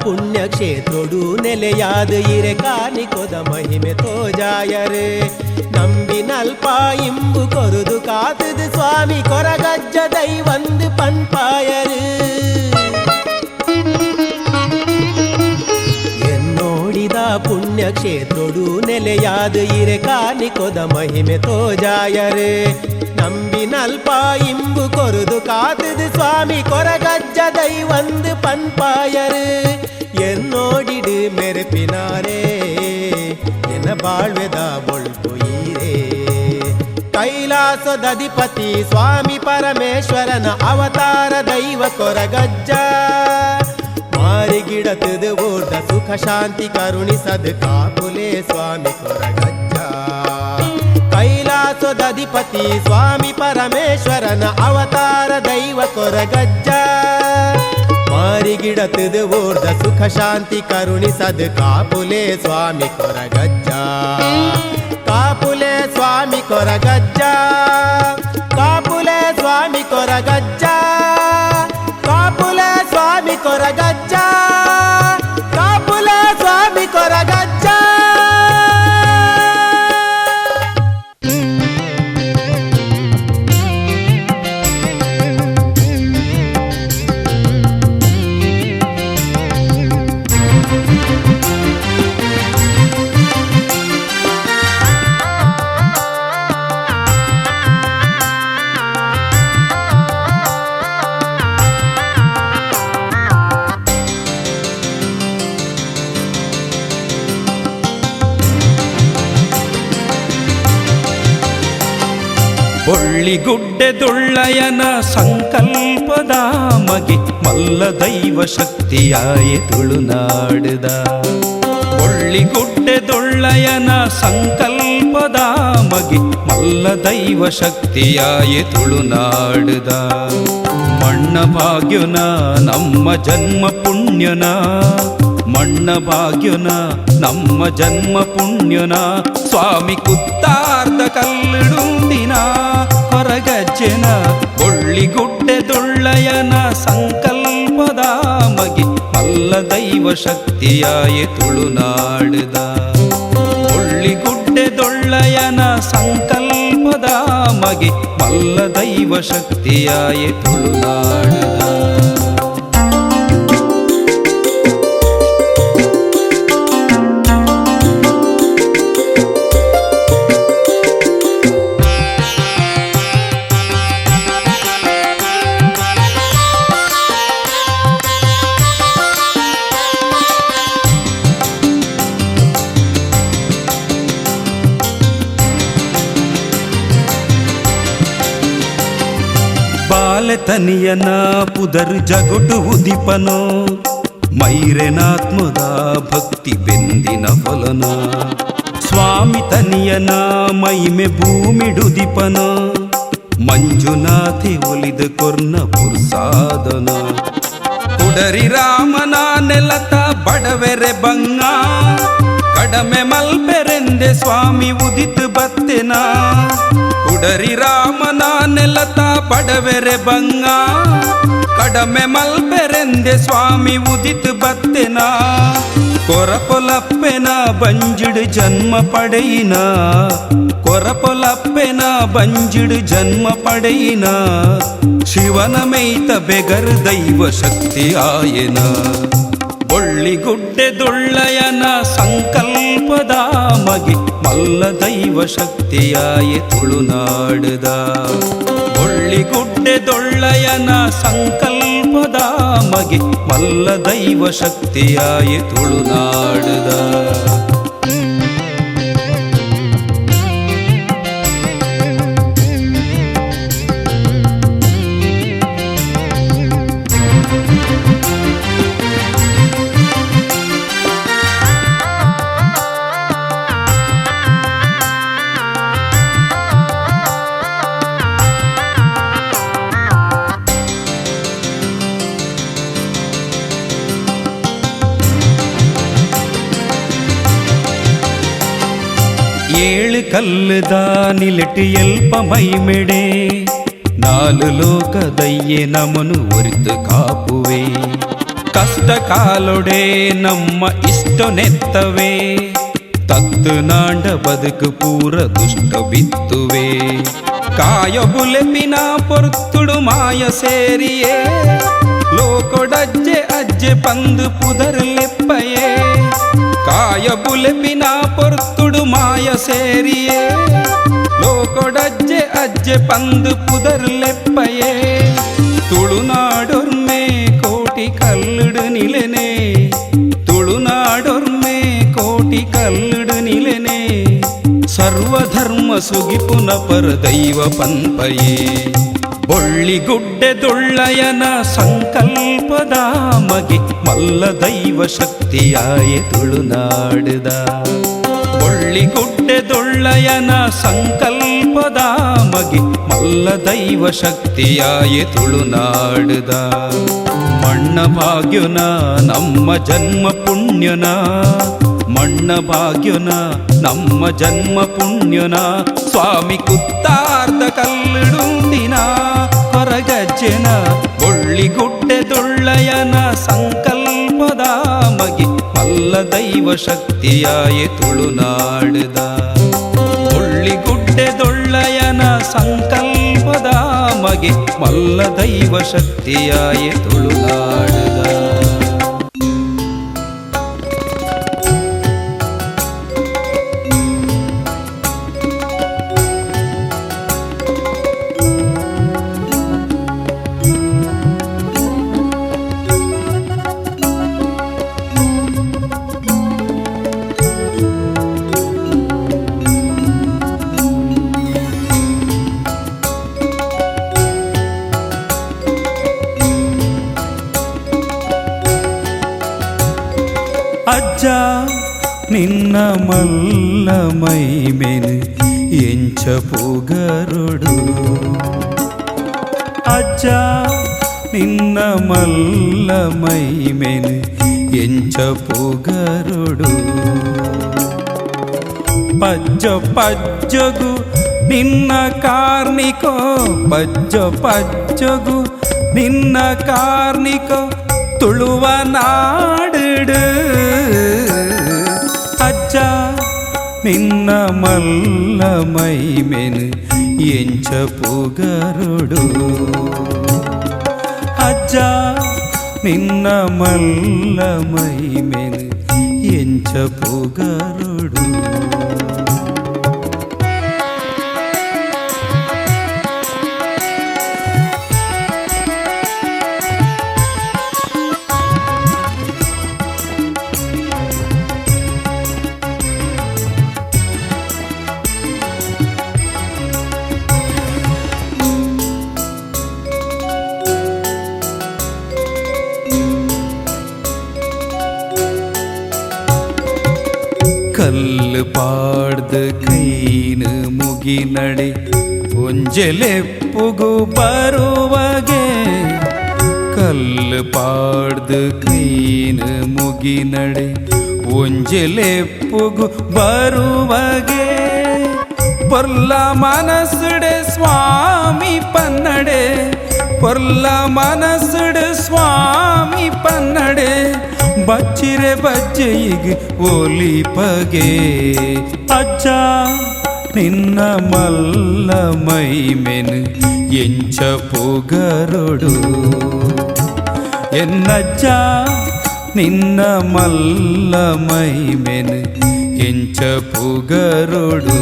ಪುಣ್ಯಕ್ಷೇತ್ರೊಡು ನೆಲೆಯಾದ ಇರೆ ಕಾನಿಕೊದ ಮಹಿಮೆ ತೋಜಾಯರೆ. ನಂಬಿನಲ್ಪ ಇಂಬು ಕೊರುದು ಕಾತದು ಸ್ವಾಮಿ ಕೊರಗಜ್ಜ ದೈವಂದು ಪನ್ಪಾಯರು. ಎನ್ನೋಡಿದ ಪುಣ್ಯಕ್ಷೇತ್ರೊಡು ನೆಲೆಯಾದ ಇರೆ ಕಾನಿಕೊದ ಮಹಿಮೆ ತೋಜಾಯರೆ. ನಂಬಿನಲ್ಪ ಇಂಬು ಕೊರುದು ಕಾತದು ಸ್ವಾಮಿ ಕೊರಗಜ್ಜ ದೈವಂದು ಪನ್ಪಾಯರು. என்னோடிடு மெருப்பினாரே என்ன ಬಾಳ್ವೆದ ಬೊಳ್ಪು ಈರೇ. ಕೈಲಾಸದಧಿಪತಿ ಸ್ವಾಮಿ ಪರಮೇಶ್ವರನ ಅವತಾರ ದೈವ ಕೊರಗಜ್ಜ. ಮಾರಿಗಿಡತದು ಊರ್ದ ಸುಖ ಶಾಂತಿ ಕರುಣಿಸದು ಕಾಪುಲೆ ಸ್ವಾಮಿ ಕೊರಗಜ್ಜ. ಕೈಲಾಸದಧಿಪತಿ ಸ್ವಾಮಿ ಪರಮೇಶ್ವರನ ಅವತಾರ ದೈವ ಕೊರಗಜ್ಜ. ಮಾರಿಗಿಡತದು ಊರ್ದ ಸುಖ ಶಾಂತಿ ಕರುಣಿಸದು ಕಾಪುಲೆ ಸ್ವಾಮಿ ಕೊರಗಜ್ಜ. ಕಾಪುಲೆ ಸ್ವಾಮಿ ಕೊರಗಜ್ಜ. ಕಾಪುಲೆ ಸ್ವಾಮಿ ಕೊರಗಜ್ಜ. ಕಾಪುಲೆ ಸ್ವಾಮಿ ಕೊರಗಜ್ಜ. ಕಾಪುಲೆ ಸ್ವಾಮಿ ಕೊರಗಜ್ಜ. ಬೊಳ್ಳಿಗುಡ್ಡೆದೊಳ್ಳಯನ ಸಂಕಲ್ಪದ ಮಗೆ ಮಲ್ಲ ದೈವ ಶಕ್ತಿಯಾಯೆ ತುಳುನಾಡುದ. ಬೊಳ್ಳಿಗುಡ್ಡೆದೊಳ್ಳಯನ ಸಂಕಲ್ಪದ ಮಗೆ ಮಲ್ಲ ದೈವ ಶಕ್ತಿಯಾಯೆ ತುಳುನಾಡುದ. ಮಣ್ಣ ಭಾಗ್ಯನ ನಮ್ಮ ಜನ್ಮ ಪುಣ್ಯನ, ಮಣ್ಣ ಭಾಗ್ಯನ ನಮ್ಮ ಜನ್ಮ ಪುಣ್ಯನ, ಸ್ವಾಮಿ ಕುತ್ತಾರ್ದ ಕಲ್ಲುಡುಂದಿನ ಕೊರಗಜ್ಜನ. ಬೊಳ್ಳಿಗುಡ್ಡೆದೊಳ್ಳಯನ ಸಂಕಲ್ಪದ ಮಗೆ ಮಲ್ಲ ದೈವ ಶಕ್ತಿಯಾಯೆ ತುಳುನಾಡುದ. ಬೊಳ್ಳಿಗುಡ್ಡೆದೊಳ್ಳಯನ ಸಂಕಲ್ಪದ ಮಗೆ ಮಲ್ಲ ದೈವ ಶಕ್ತಿಯಾಯೆ ತುಳುನಾಡುದ. ಬಲೆ ತನಿಯನ ಪುದರ್ ಜಗೊಟು ಉದಿಪನೋ ಮೈರೆನಾತ್ಮದ ಭಕ್ತಿ ಬೆಂದಿನ ಫಲನ ಸ್ವಾಮಿ ತನಿಯನ ಮೈಮೆ ಭೂಮಿಡುದಿಪನ ಮಂಜುನಾಥೆ ಒಲಿದ ಕೊರ್ನ ಪುರ್ಸಾದನ ಕುಡರಿ ರಾಮನ ನೆಲತ ಬಡವೆರೆ ಬಂಗ ಕಡಮೆ ಮಲ್ಪೆರೆಂದೆ ಸ್ವಾಮಿ ಉದಿತ್ ಬತ್ತೆನ ಕುಡರಿ ರಾಮನ ನೆಲತ ಬಡವೆರೆ ಬಂಗ ಕಡಮೆ ಮಲ್ಪೆರೆಂದೆ ಸ್ವಾಮಿ ಉದಿತ್ ಬತ್ತೆನ ಕೊರಪೊಲಪ್ಪೆನ ಬಂಜಿಡು ಜನ್ಮ ಪಡೆಯಿನ ಕೊರಪೊಲಪ್ಪೆನ ಬಂಜಿಡು ಜನ್ಮ ಪಡೆಯಿನ ಶಿವನ ಮೇಯ್ತ ಬೆಗರ್ ದೈವ ಶಕ್ತಿ ಆಯನ ಬೊಳ್ಳಿಗುಡ್ಡೆದೊಳ್ಳಯನ ಸಂಕಲ್ಪದ ಮಗೆ ಮಲ್ಲ ದೈವ ಶಕ್ತಿಯಾಯ ತುಳುನಾಡುದ ಬೊಳ್ಳಿಗುಡ್ಡೆದೊಳ್ಳಯನ ಸಂಕಲ್ಪದ ಮಗೆ ಮಲ್ಲ ದೈವ ಶಕ್ತಿಯಾಯ ತುಳುನಾಡುದ. ಏಳು ಕಲ್ಲುದ ನಿಲೆಟು ಎಲ್ಪ ಮೈಮೆಡೆ ನಾಲು ಲೋಕದಯ್ಯೆ ನಮನು ಒರಿತು ಕಾಪುವೆ ಕಷ್ಟ ಕಾಲೊಡೆ ನಮ್ಮ ಇಷ್ಟ ನೆತ್ತವೆ ತತ್ತು ನಾಂಡ ಬದುಕು ಪೂರ ದುಷ್ಟ ಬಿತ್ತುವೆ ಕಾಯ ಬುಲೆಪಿನ ಪೊರ್ತುಡು ಮಾಯ ಸೇರಿಯೇ ಲೋಕೊಡಜ್ಜೆ ಅಜ್ಜೆ ಪಂದು ಪುದರ್ಲೆಪ್ಪಯೇ ಕಾಯ ಬುಲೆಪಿನ ಪೊರ್ತುಡು ಮಾಯ ಸೇರಿಯೇ ಲೋಕೊಡಜ್ಜೆ ಅಜ್ಜೆ ಪಂದು ಪುದರ್ಲೆಪ್ಪಯೇ ತುಳುನಾಡೊರ್ಮೆ ಕೋಟಿ ಕಲ್ಲುಡು ನಿಲೆನೆ ತುಳುನಾಡೊರ್ಮೆ ಕೋಟಿ ಕಲ್ಲುಡು ನಿಲೆನೆ ಸರ್ವಧರ್ಮ ಸುಗಿಪುನ ಪರ ದೈವ ಪಂಪಯೇ ಬೊಳ್ಳಿಗುಡ್ಡೆದೊಳ್ಳಯನ ಸಂಕಲ್ಪದ ಮಗೆ ಮಲ್ಲ ದೈವ ಶಕ್ತಿಯಾಯ ತುಳುನಾಡುದ ಬೊಳ್ಳಿಗುಡ್ಡೆದೊಳ್ಳಯನ ಸಂಕಲ್ಪದ ಮಗೆ ಮಲ್ಲ ದೈವ ಶಕ್ತಿಯಾಯ ತುಳುನಾಡುದ ಮಣ್ಣ ಭಾಗ್ಯನ ನಮ್ಮ ಜನ್ಮ ಪುಣ್ಯನ ಮಣ್ಣ ಭಾಗ್ಯನ ನಮ್ಮ ಜನ್ಮ ಪುಣ್ಯನ ಸ್ವಾಮಿ ಕುತ್ತಾರ್ದ ಕಲ್ಲುಡುಂದಿನ ಹೊರಗಜ್ಜೆನ ಬೊಳ್ಳಿಗುಡ್ಡೆದೊಳ್ಳಯನ ಸಂಕಲ್ಪದ ಮಗೆ ಮಲ್ಲ ದೈವ ಶಕ್ತಿಯಾಯ ತುಳುನಾಡುದ ಬೊಳ್ಳಿಗುಡ್ಡೆದೊಳ್ಳಯನ ಸಂಕಲ್ಪದ ಮಗೆ ಮಲ್ಲ ದೈವ ಶಕ್ತಿಯಾಯ ತುಳುನಾಡುದ. ಅಜ್ಜ ನಿನ್ನ ಮಲ್ಲ ಮೈಮೆನು ಎಂಚ ಪುಗರುಡು ಅಜ್ಜ ನಿನ್ನ ಮಲ್ಲ ಮೈಮೆನು ಎಂಚ ಪುಗರುಡು ಪಜ್ಜ ಪಜ್ಜಗು ನಿನ್ನ ಕಾರ್ಣಿಕೋ ಪಜ್ಜ ಪಜ್ಜಗು ನಿನ್ನ ಕಾರ್ಣಿಕೋ ತುಳುವ ನಾಡುಡು ಅಜ್ಜ ನಿನ್ನ ಮಲ್ಲ ಮೈಮೆನು ಎಂಚ ಪುಗರುಡು ಅಜ್ಜ ನಿನ್ನ ಮಲ್ಲ ಮೈಮೆನು ಎಂಚ ಪುಗರುಡು. ಪಾಡ್ದು ಕೈನು ಮುಗಿನಡೆ ಒಂಜೆಲೆಪ್ಪುಗು ಬರುವಗೆ ಕಲ್ಲು ಪಾಡ್ದು ಕೈನು ಮುಗಿನಡೆ ಒಂಜೆಲೆಪ್ಪುಗು ಬರುವಗೆ ಪೊರ್ಲ ಮನಸ್ಸುಡೆ ಸ್ವಾಮಿ ಪನ್ನಡೆ ಪೊರ್ಲ ಮನಸ್ಸುಡೆ ಸ್ವಾಮಿ ಪನ್ನಡೆ ಬಚ್ಚಿರೆ ಬಜ್ಜೆಯಿಗ್ ಒಲಿಪಗೆ ಅಜ್ಜ ನಿನ್ನ ಮಲ್ಲ ಮೈಮೆನು ಎಂಚ ಪುಗರೊಡು ಎನ್ನಜ್ಜ ನಿನ್ನ ಮಲ್ಲ ಮೈಮೆನು ಎಂಚ ಪುಗರೊಡು.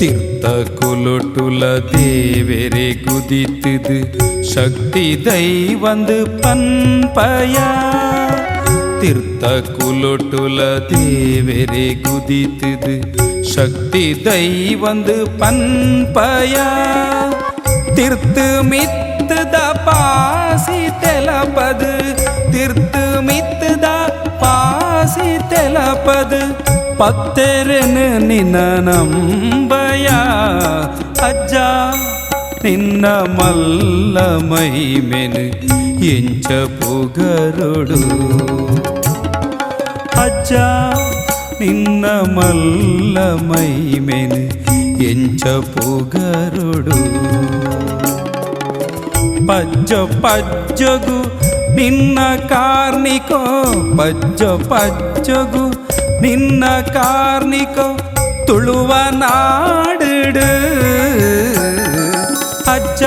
ತೀರ್ಥ ಕುಲೊಟುಲ ದೇವೆರೆ ಕುದಿತದು ಶಕ್ತಿ ದೈವಂದು ಪನ್ಪಯ ತೀರ್ಥ ಕುಲೊಟುಲ ದೇವೆರೆ ಕುದಿತದು ಶಕ್ತಿ ದೈವಂದು ಪನ್ಪಯ ತೀರ್ಥ ಮಿತ್ತದ ಪಾಸಿ ತೆಲಪದು ತೀರ್ಥ ಮಿತ್ತದ ಪಾಸಿ ತೆಲಪದು ಪತ್ತೆರೆನು ನಿನ್ನ ನಂಬಯ ಅಜ್ಜ ನಿನ್ನ ಮಲ್ಲ ಮೈಮೆನು ಎಂಚ ಪುಗರೊಡು ಅಜ್ಜ ನಿನ್ನ ಮಲ್ಲ ಮೈಮೆನು ಎಂಚ ಪುಗರೊಡು. ಪಜ್ಜ ಪಜ್ಜಗು ನಿನ್ನ ಕಾರ್ಣಿಕೋ ಪಜ್ಜ ಪಜ್ಜಗು ನಿನ್ನ ಕಾರ್ಣಿಕೋ ತುಳುವ ನಾಡು ಅಜ್ಜ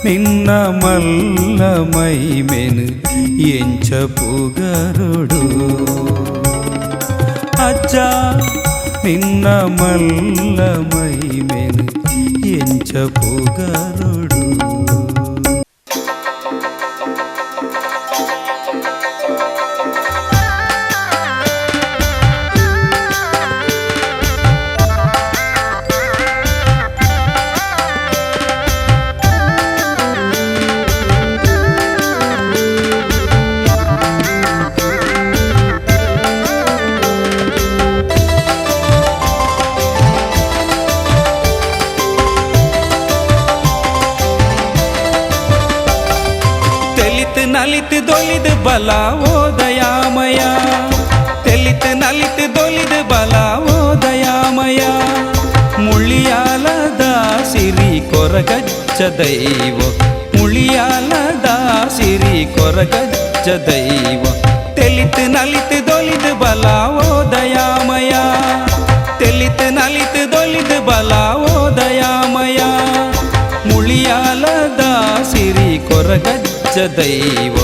ನಿನ್ನ ಮಲ್ಲ ಮೈಮೆನು ಎಂಚ ಪುಗರೊಡು ಅಜ್ಜ ನಿನ್ನ ಮಲ್ಲ ಮೈಮೆನು ಎಂಚ ಪುಗರೊಡು. ನಲಿತು ದೊಲಿದು ಬಲ ಓ ದಯಾಮಯ ತೆಲಿತು ನಲಿತು ದೊಲಿದು ಬಲ ಓ ದಯಾಮಯ ಮುಳಿಯಾಲದ ಸಿರಿ ಕೊರಗಜ್ಜ ದೈವ ಮುಳಿಯಾಲದ ಸಿರಿ ಕೊರಗಜ್ಜ ದೈವ ತೆಲಿತು ನಲಿತು ದೊಲಿದು ಬಲ ಓ ದಯಾಮಯ ತೆಲಿತು ನಲಿತು ದೊಲಿದು ಬಲ ಓ ದಯಾಮಯ ಮುಳಿಯಾಲದ ಸಿರಿ ಕೊರಗಜ್ಜ ದೈವ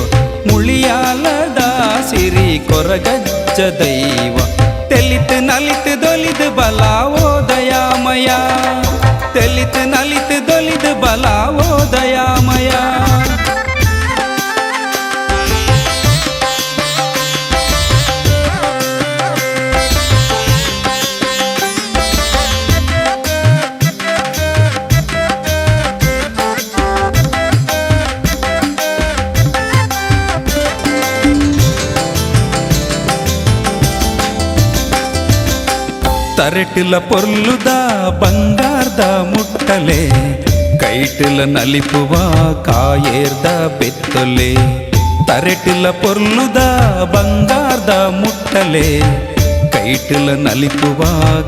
ಮುಳಿಯಾಲದ ಸಿರಿ ಕೊರಗಜ್ಜ ದೈವ ತೆಲಿತು ನಲಿತು ದೊಲಿದು ಬಲ ಓ ದಯಾಮಯ ತೆಲಿತು ನಲಿತು ದೊಲಿದು ಬಲ ಓ ದಯಾಮಯ. ತರೆಟಿಲ ಪೊರ್ಲುದ ಬಂಗಾರ್ದ ಮುಟ್ಟಲೆ ಕೈಟಿಲ ನಲಿಪುವ ಕಾಯೇರ್ದ ಬೆತ್ತೊಲೆ ತರೆಟಿಲ ಪೊರ್ಲುದ ಬಂಗಾರ್ದ ಮುಟ್ಟಲೆ ಕೈಟಿಲ ನಲಿಪುವ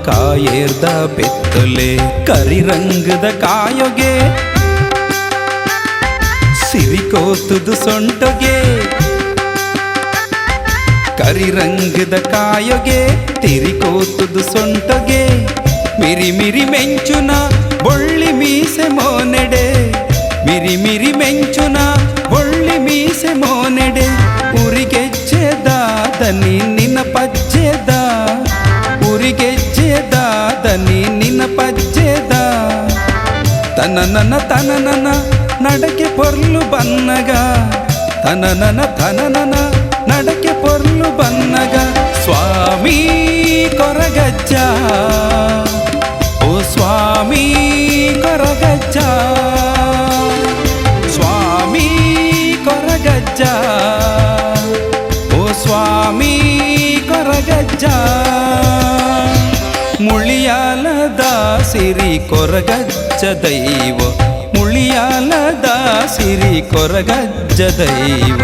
ಕಾಯೇರ್ದ ಬೆತ್ತೊಲೆ ಕರಿರಂಗದ ಕಾಯೊಗೆ ಸಿರಿಕೋತುದು ಸೊಂಟೊಗೆ ಕರಿರಂಗದ ಕಾಯೊಗೆ ತಿರಿಕೋತುದು ಸೊಂಟೊಗೆ ಮಿರಿ ಮಿರಿ ಮೆಂಚುನ ಬೊಳ್ಳಿ ಮೀಸೆ ಮೋನೆಡೆ ಮಿರಿ ಮಿರಿ ಮೆಂಚುನ ಬೊಳ್ಳಿ ಮೀಸೆ ಮೋನೆಡೆ ಉರಿಗೆಜ್ಜೆದಾದನಿ ನಿನ್ನ ಪಜ್ಜೆದ ಉರಿಗೆಜ್ಜೆದಾದನಿ ನಿನ್ನ ಪಜ್ಜೆದ. ತನನನ ತನನನ ನಡಕೆ ಪೊರ್ಲು ಬನ್ನಗ ತನನನ ತನನನ ನಡಕೆ ಪೊರ್ಲು ಬನ್ನಗ ಸ್ವಾಮಿ ಕೊರಗಜ್ಜ ಓ ಸ್ವಾಮಿ ಕೊರಗಜ್ಜ ಸ್ವಾಮಿ ಕೊರಗಜ್ಜ ಓ ಸ್ವಾಮಿ ಕೊರಗಜ್ಜ ಮುಳಿಯಾಲದ ಸಿರಿ ಕೊರಗಜ್ಜ ದೈವ ಮುಳಿಯಾಲದ ಸಿರಿ ಕೊರಗಜ್ಜ ದೈವ.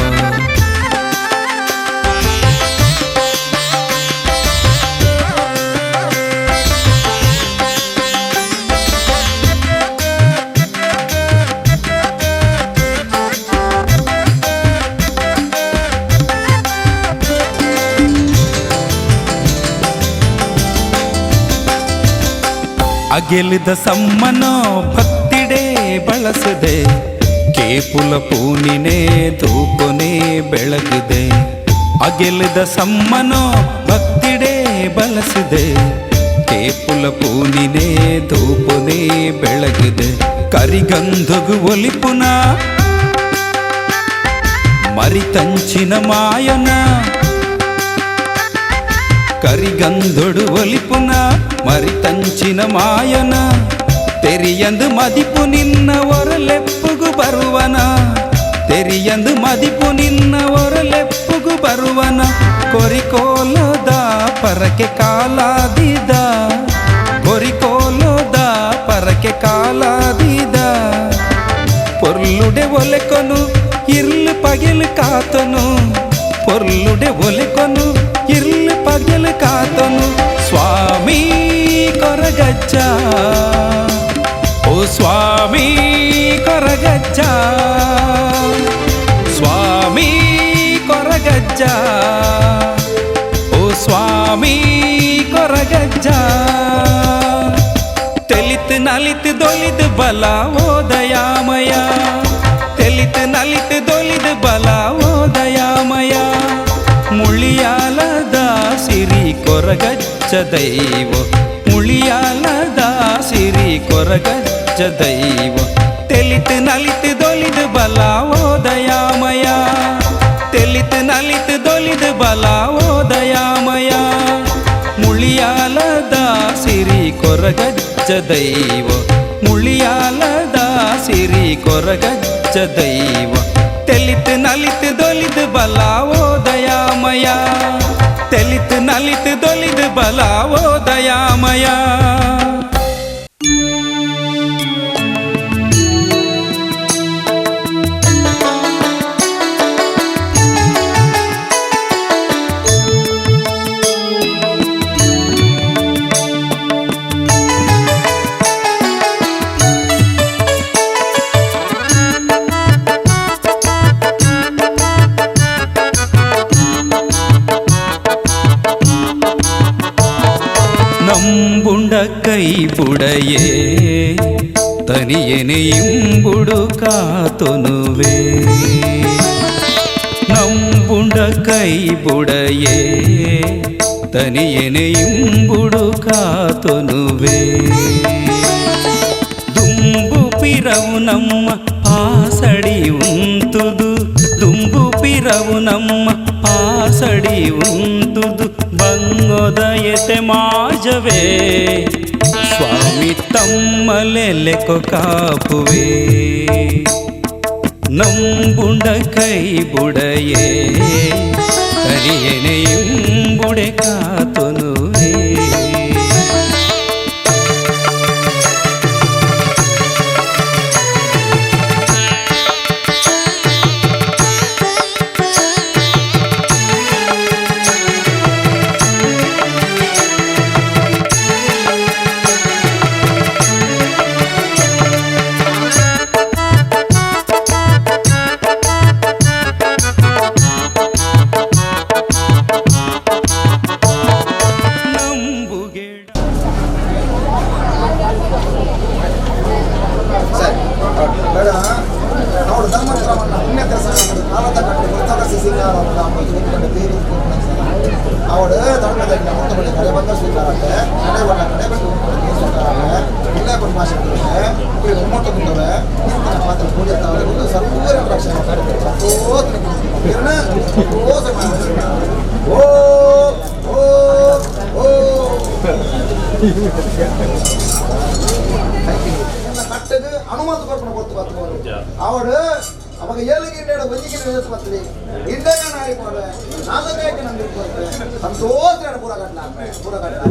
ಅಗೆಲಿದ ಸಮ್ಮನೋ ಭಕ್ತಿಡೆ ಬಳಸದೆ ಕೇಪುಲ ಪೂನಿನೇ ಧೂಪನೆ ಬೆಳಗಿದೆ. ಅಗೆಲಿದ ಸಮ್ಮನೋ ಭಕ್ತಿಡೆ ಬಳಸದೆ ಕೇಪುಲ ಪೂನಿನೇ ಧೂಪನೆ ಬೆಳಗಿದೆ. ಕರಿಗಂಧಗು ಒಲಿಪುನ ಮರಿತಂಚಿನ ಮಾಯನ ಕರಿಗಂಧೊಡು ಒಲಿಪುನ ಮರಿತಂಚಿನ ಮಾಯನ ತೆರಿಯಂದು ಮದಿಪು ನಿನ್ನ ಒರಲೆಪ್ಪುಗು ಬರುವನ ತೆರಿಯಂದು ಮದಿಪು ನಿನ್ನ ಒರಲೆಪ್ಪುಗು ಬರುವನ ಕೊರಿಕೋಲದ ಪರಕೆ ಕಾಲಾದಿದ ಕೊರಿಕೋಲದ ಪರಕೆ ಕಾಲಾದಿದ ಪೊರ್ಲುಡೆ ಒಲೆಕೊನು ಇರ್ಲು ಪಗೆಲು ಕಾತನು ಪೊರ್ಲುಡೆ ಒಲೆಕೊನು ಇರ್ಲು ಪಗೆಲು ಕಾತನು ಸ್ವಾಮಿ ಕೊರಗಜ್ಜ ಓ ಸ್ವಾಮಿ ಕೊರಗಜ್ಜ ಸ್ವಾಮಿ ಕೊರಗಜ್ಜ ಓ ಸ್ವಾಮಿ ಕೊರಗಜ್ಜ. ತೆಲಿತು ನಲಿತು ದೊಲಿದು ಬಲ ಓ ದಯಾಮಯ ತೆಲಿತು ನಲಿತು ದೊಲಿದು ಬಲ ಓ ದಯಾಮಯ ಮುಳಿಯಾಲದ ಸಿರಿ ಕೊರಗಜ್ಜ ದೈವ ಮುಳಿಯಾಲದ ಸಿರಿ ಕೊರಗಜ್ಜ ದೈವ ತೆಲಿತು ನಲಿತು ದೊಲಿದು ಬಲ ಓ ದಯಾಮಯ ತೆಲಿತು ನಲಿತು ದೊಲಿದು ಬಲ ಓ ದಯಾಮಯ ಮುಳಿಯಾಲದ ಸಿರಿ ಕೊರಗಜ್ಜ ದೈವ ಮುಳಿಯಾಲದ ಸಿರಿ ಕೊರಗಜ್ಜ ದೈವ ತೆಲಿತು ನಲಿತು ದೊಲಿದು ಬಲ ಓ ದಯಾಮಯ ತೆಲಿತು ನಲಿತು ದೊಲಿದು ಬಲ ಓ ದಯಾಮಯ. ನಂಬುಂಡ ಕೈ ಬುಡಯೇ ತನಿಯನೆ ಇಂಬುಡು ಕಾತೊನುವೆ ನಂಬುಂಡ ಕೈ ಬುಡಯೇ ತನಿಯನೆ ಇಂಬುಡು ಕಾತೊನುವೆ ದುಂಬು ಪಿರವು ನಮ್ಮ ಪಾಸಡಿ ಉಂತುದು ದುಂಬು ಪಿರವು ನಮ್ಮ ಪಾಸಡಿ ಉಂತುದು ಬಂಗೊದಯತೆ ಮಾಜವೇ ಸ್ವಾಮಿ ತಮ್ಮಲೆಲೆಕೊ ಕಾಪುವೆ ನಂಬುಂಡ ಕೈ ಬುಡಯೇ ತನಿಯನೆ ಇಂಬುಡೆ ಕಾತೊನುವೆ. ಹನುಮಂತ ಕೊರ್ಪಣ ಕೊರ್ತು ಬತ್ತು ಅವಡು ಅವಾಗ ಏಳು ಗಿಂಡೆ ಒಂಜಿ ಗಿಂಡೆ ಬರ್ತದೆ ಗಿಂಡೆ ನಾಡಿ ಕೊಡುವೆ ನಾಲ್ಕೈಕೆ ನಮ್ಗೆ ಕೊಡ್ತೇವೆ ಸಂತೋಷ ಪೂರ ಕಟ್ಲ ಪೂರ ಕಟ್ಲ.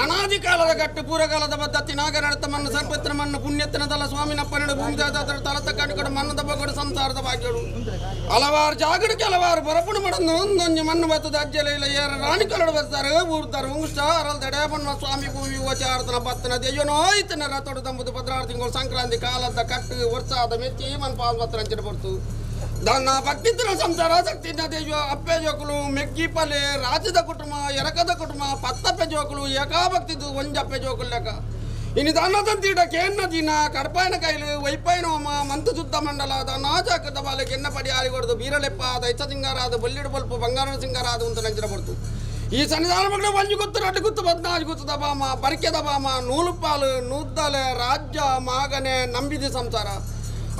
ಅನಾದಿ ಕಾಲದ ಗಟ್ಟು ಪೂರಕಾಲದ ಪದ್ಧತಿ ನಾಗನಡತ ಮಣ್ಣು ಸರ್ಪತ್ರ ಮಣ್ಣು ಪುಣ್ಯತ್ನದಲ್ಲ ಸ್ವಾಮಿನಪ್ಪನಡು ಭೂಮಿದಾತರ ತಲತ ಕಡುಕಡು ಮಣ್ಣದ ಬಗಡು ಸಂಸಾರದ ಭಾಗ್ಯಡು ಹಲವಾರು ಜಾಗಡು ಕೆಲವಾರು ಬರಪುಣ ಮಡನ್ನು ಒಂದೊಂಜಿ ಮಣ್ಣು ಬತ್ತದ ಅಜ್ಜಲ ಇಲ್ಲ ಏರ ರಾಣಿ ಕಲಡು ಬರ್ತಾರೆ ಊರ್ತಾರೆ ಉಂಗುಷ್ಟ ಅರಲ್ ದಡೆ ಬಣ್ಣ ಸ್ವಾಮಿ ಭೂಮಿ ಓಚಾರತನ ಬತ್ತನ ದೆಯ್ಯನೋ ಇತನ ರಥೋಡು ದಂಬುದು 16 ತಿಂಗಳು ಸಂಕ್ರಾಂತಿ ಕಾಲದ ಕಟ್ಟು ವರ್ಷಾದ ಮೆಚ್ಚಿ ಮನ್ ಪಾಲ್ ಬತ್ತನ ಅಂಚಿನ ಪೊರ್ತು ದಾನ ಭಕ್ತಿತ್ತಿನ ಸಂಸಾರ ಶಕ್ತಿನ ದೇವ ಅಪ್ಪೆ ಜೋಕುಲು ಮೆಗ್ಗಿಪಲೆ ರಾಜ್ಯದ ಕುಟುಂಬ ಎರಕದ ಕುಟುಂಬ ಪತ್ತಪ್ಪೆ ಜೋಕುಲು ಏಕಾಭಕ್ತಿದ್ದು ಒಂಜಪ್ಪೆ ಜೋಕುಲು ಲೆಕ್ಕ ಇನ್ನು ದಾನದಂತೀಡ ಕೇನ್ನ ದಿನ ಕಡಪಾಯನ ಕೈಲು ವೈಪಾಯನ ಹೋಮ ಮಂತು ಶುದ್ಧ ಮಂಡಲ ದಾನಾಚಾಕದ ಬಾಲೆ ಕೆನ್ನ ಪಡಿ ಆರಿಗೊಡ್ದು ಬೀರಲೆಪ್ಪ ದೈತ ಸಿಂಗಾರಾದ ಬೊಲ್ಲಿಡು ಬೊಲ್ಪು ಬಂಗಾರ ಸಿಂಗಾರಾದ ಅಂತ ನಂಚಿನ ಪಡ್ತು ಈ ಸನ್ನಿಧಾನ ಮಕ್ಕಳು ಒಂಜಿ ಗುತ್ತು ರಡ್ಡು ಗುತ್ತು ಬದ್ನಾಜ್ ಗುತ್ತದ ಬಾಮ ಬರಿಕೆದ ಬಾಮ ನೂಲುಪಾಲು ನೂದ್ದಲೆ ರಾಜ್ಯ ಮಾಗನೆ ನಂಬಿದ ಸಂಸಾರ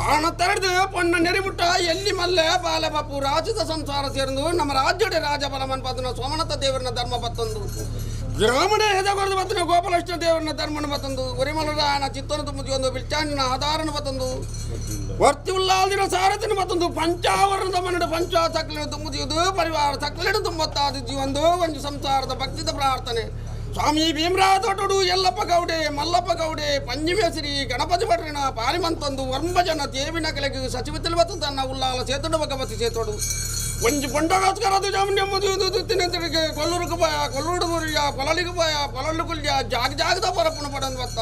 ಆಣ ತೆರೆದು ಪೊನ್ನ ನೆರಿಮುಟ್ಟ ಎಲ್ಲಿ ಮಲ್ಲೆ ಬಾಲೆ ಬಾಪು ರಾಜ್ಯದ ಸಂಸಾರ ಸೇರ್ದು ನಮ್ಮ ರಾಜ್ಯಡೆ ರಾಜ ಬಲಮನ್ ಪದನ ಸೋಮನಾಥ ದೇವರನ್ನ ಧರ್ಮ ಬತ್ತಂದು ಗ್ರಾಮಣೆ ಹೆದಗೊರೆದು ಬತ್ತನ ಗೋಪಾಲಕೃಷ್ಣ ದೇವರನ್ನ ಧರ್ಮನ ಬತ್ತಂದು ಒರಿಮಲರಾಯನ ಚಿತ್ತನ ತುಂಬುದಿ ಒಂದು ಬಿಲ್ಚಾನಿನ ಆಧಾರನ ಬತ್ತಂದು ವರ್ತಿ ಉಲ್ಲಾದಿನ ಸಾರಥಿನ ಬತ್ತಂದು ಪಂಚಾವರಣದ ಮನ್ನಡ ಪಂಚ ಸಕಲಿನ ತುಂಬುದಿಯುದು ಪರಿವಾರ ಸಕಲಿನ ತುಂಬತ್ತಾದ ಒಂದು ಒಂದು ಸಂಸಾರದ ಭಕ್ತಿದ ಪ್ರಾರ್ಥನೆ ಸ್ವಾಮಿ ಭೀಮರಾಯ ತೋಟಡು ಯಲ್ಲಪ್ಪ ಗೌಡೆ ಮಲ್ಲಪ್ಪ ಗೌಡೆ ಪಂಜಿಮೇಸರಿ ಗಣಪತಿ ಭಟ್ರಿನ ಪಾರಿಮಂತಂದು ವರ್ಂಬ ಜನ ದೇವಿನ ಕಲೆಗೆ ಸಚಿವ ತಿಳುವತ್ತು ತನ್ನ ಉಲ್ಲಾಲ ಸೇತುಡು ಭಗವತಿ ಸೇತೋಡು ಒಂಜಿ ಪೊಂಡಗೋಸ್ಕರ ತಿನ್ನತಿಗೆ ಕೊಲ್ಲೂರುకు ಬಾಯ ಕೊಲ್ಲೂರು ಮುರಿಯ పొలలికి పోయా పొలలు కుల్య జాగ జాగದ ಪರಪ್ಪನ ಪಡಂದು ಬತ್ತ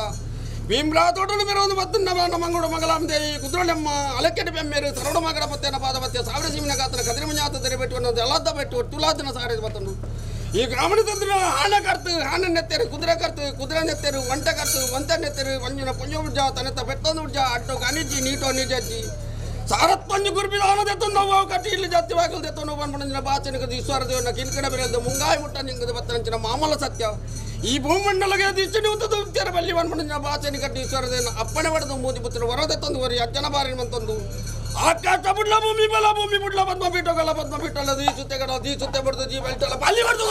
ಭೀಮರಾಯ ತೋಟಲು ಮೆರೊಂದು ಬತ್ತನ್ನ ಮಂಗುಡು ಮಂಗಲಾಂದೇವಿ ಕುದುರಳೆಮ್ಮ ಅಲಕ್ಕೆಡೆ ಬೆಮ್ಮೇರು ಸರಡು ಮಗಡ ಪತ್ತೇನ ಪಾದಪತ್ಯ ಸಾವಿರ ಸೀಮಿನ ಗಾತನ ಕದಿರಿಮಂಜಾತ ತೆರೆಬೆಟ್ಟು ಅನ್ನೋದು ಎಲ್ಲದ ಬೆಟ್ಟು ತುಲಾದನ ಸಾರಿದ ಬತ್ತಂದು ಈ ಗ್ರಾಮೀಣ ತಂತ್ರ ಆನೆ ಕರ್ತು ಆನೆ ನೆತ್ತೇರು ಕುದುರೆ ಕರ್ತು ಕುದುರೆ ನೆತ್ತೇರು ಒಂಟೆ ಕರ್ತು ಒಂಟೆ ನೆತ್ತೇರು ಒಂಜಿನ ಪುಂಜ ಉಡ್ಜ ತನೆತ್ತ ಬೆತ್ತೊಂದು ಉಡ್ಜ ಅಡ್ಡು ಗಣಿಜ್ಜಿ ನೀಟೋ ನಿಜಜ್ಜಿ ಸಾರತ್ಪಂಜು ಗುರುಬಿದಾನ ದೆತ್ತೊಂದು ಕಟ್ಟಿ ಇಲ್ಲಿ ಜಾತಿ ಬಾಗಿಲು ದೆತ್ತೊಂದು ಬಂದ್ಬಿಡ ಬಾಚನಿಗೆ ಈಶ್ವರ ದೇವನ ಕಿನ್ಕಡ ಬೆರೆದು ಮುಂಗಾಯಿ ಮುಟ್ಟ ನಿಂಗದ ಬತ್ತನಂಚಿನ ಮಾಮೂಲ ಸತ್ಯ ಈ ಭೂಮಂಡಲಗೆ ದಿಚ್ಚಿನ ಉತ್ತದ ಉತ್ತರ ಬಲ್ಲಿ ಬಂದ್ಬಿಡ ಬಾಚನಿ ಕಟ್ಟಿ ಈಶ್ವರ ದೇವನ ಅಪ್ಪಣೆ ಪಡೆದು ಮೂದಿ ಪುತ್ರ ವರದೆತ್ತೊಂದು ವರಿ ಅಜ್ಜನ ಬಾರಿನ ಬಂತೊಂದು ಆಕಾಶ ಬುಡ್ಲ ಭೂಮಿ ಬಲ ಭೂಮಿ ಬುಡ್ಲ ಪದ್ಮ ಪೀಠಗಲ ಪದ್ಮ ಪೀಠಲ್ಲ ದೀ ಸುತ್ತೆ ಕಡ ದೀ ಸುತ್ತೆ ಬಡ್ದು ಜೀವ ಬೆಳ್ತಲ್ಲ ಬಲ್ಲಿ ಬಡ್ದು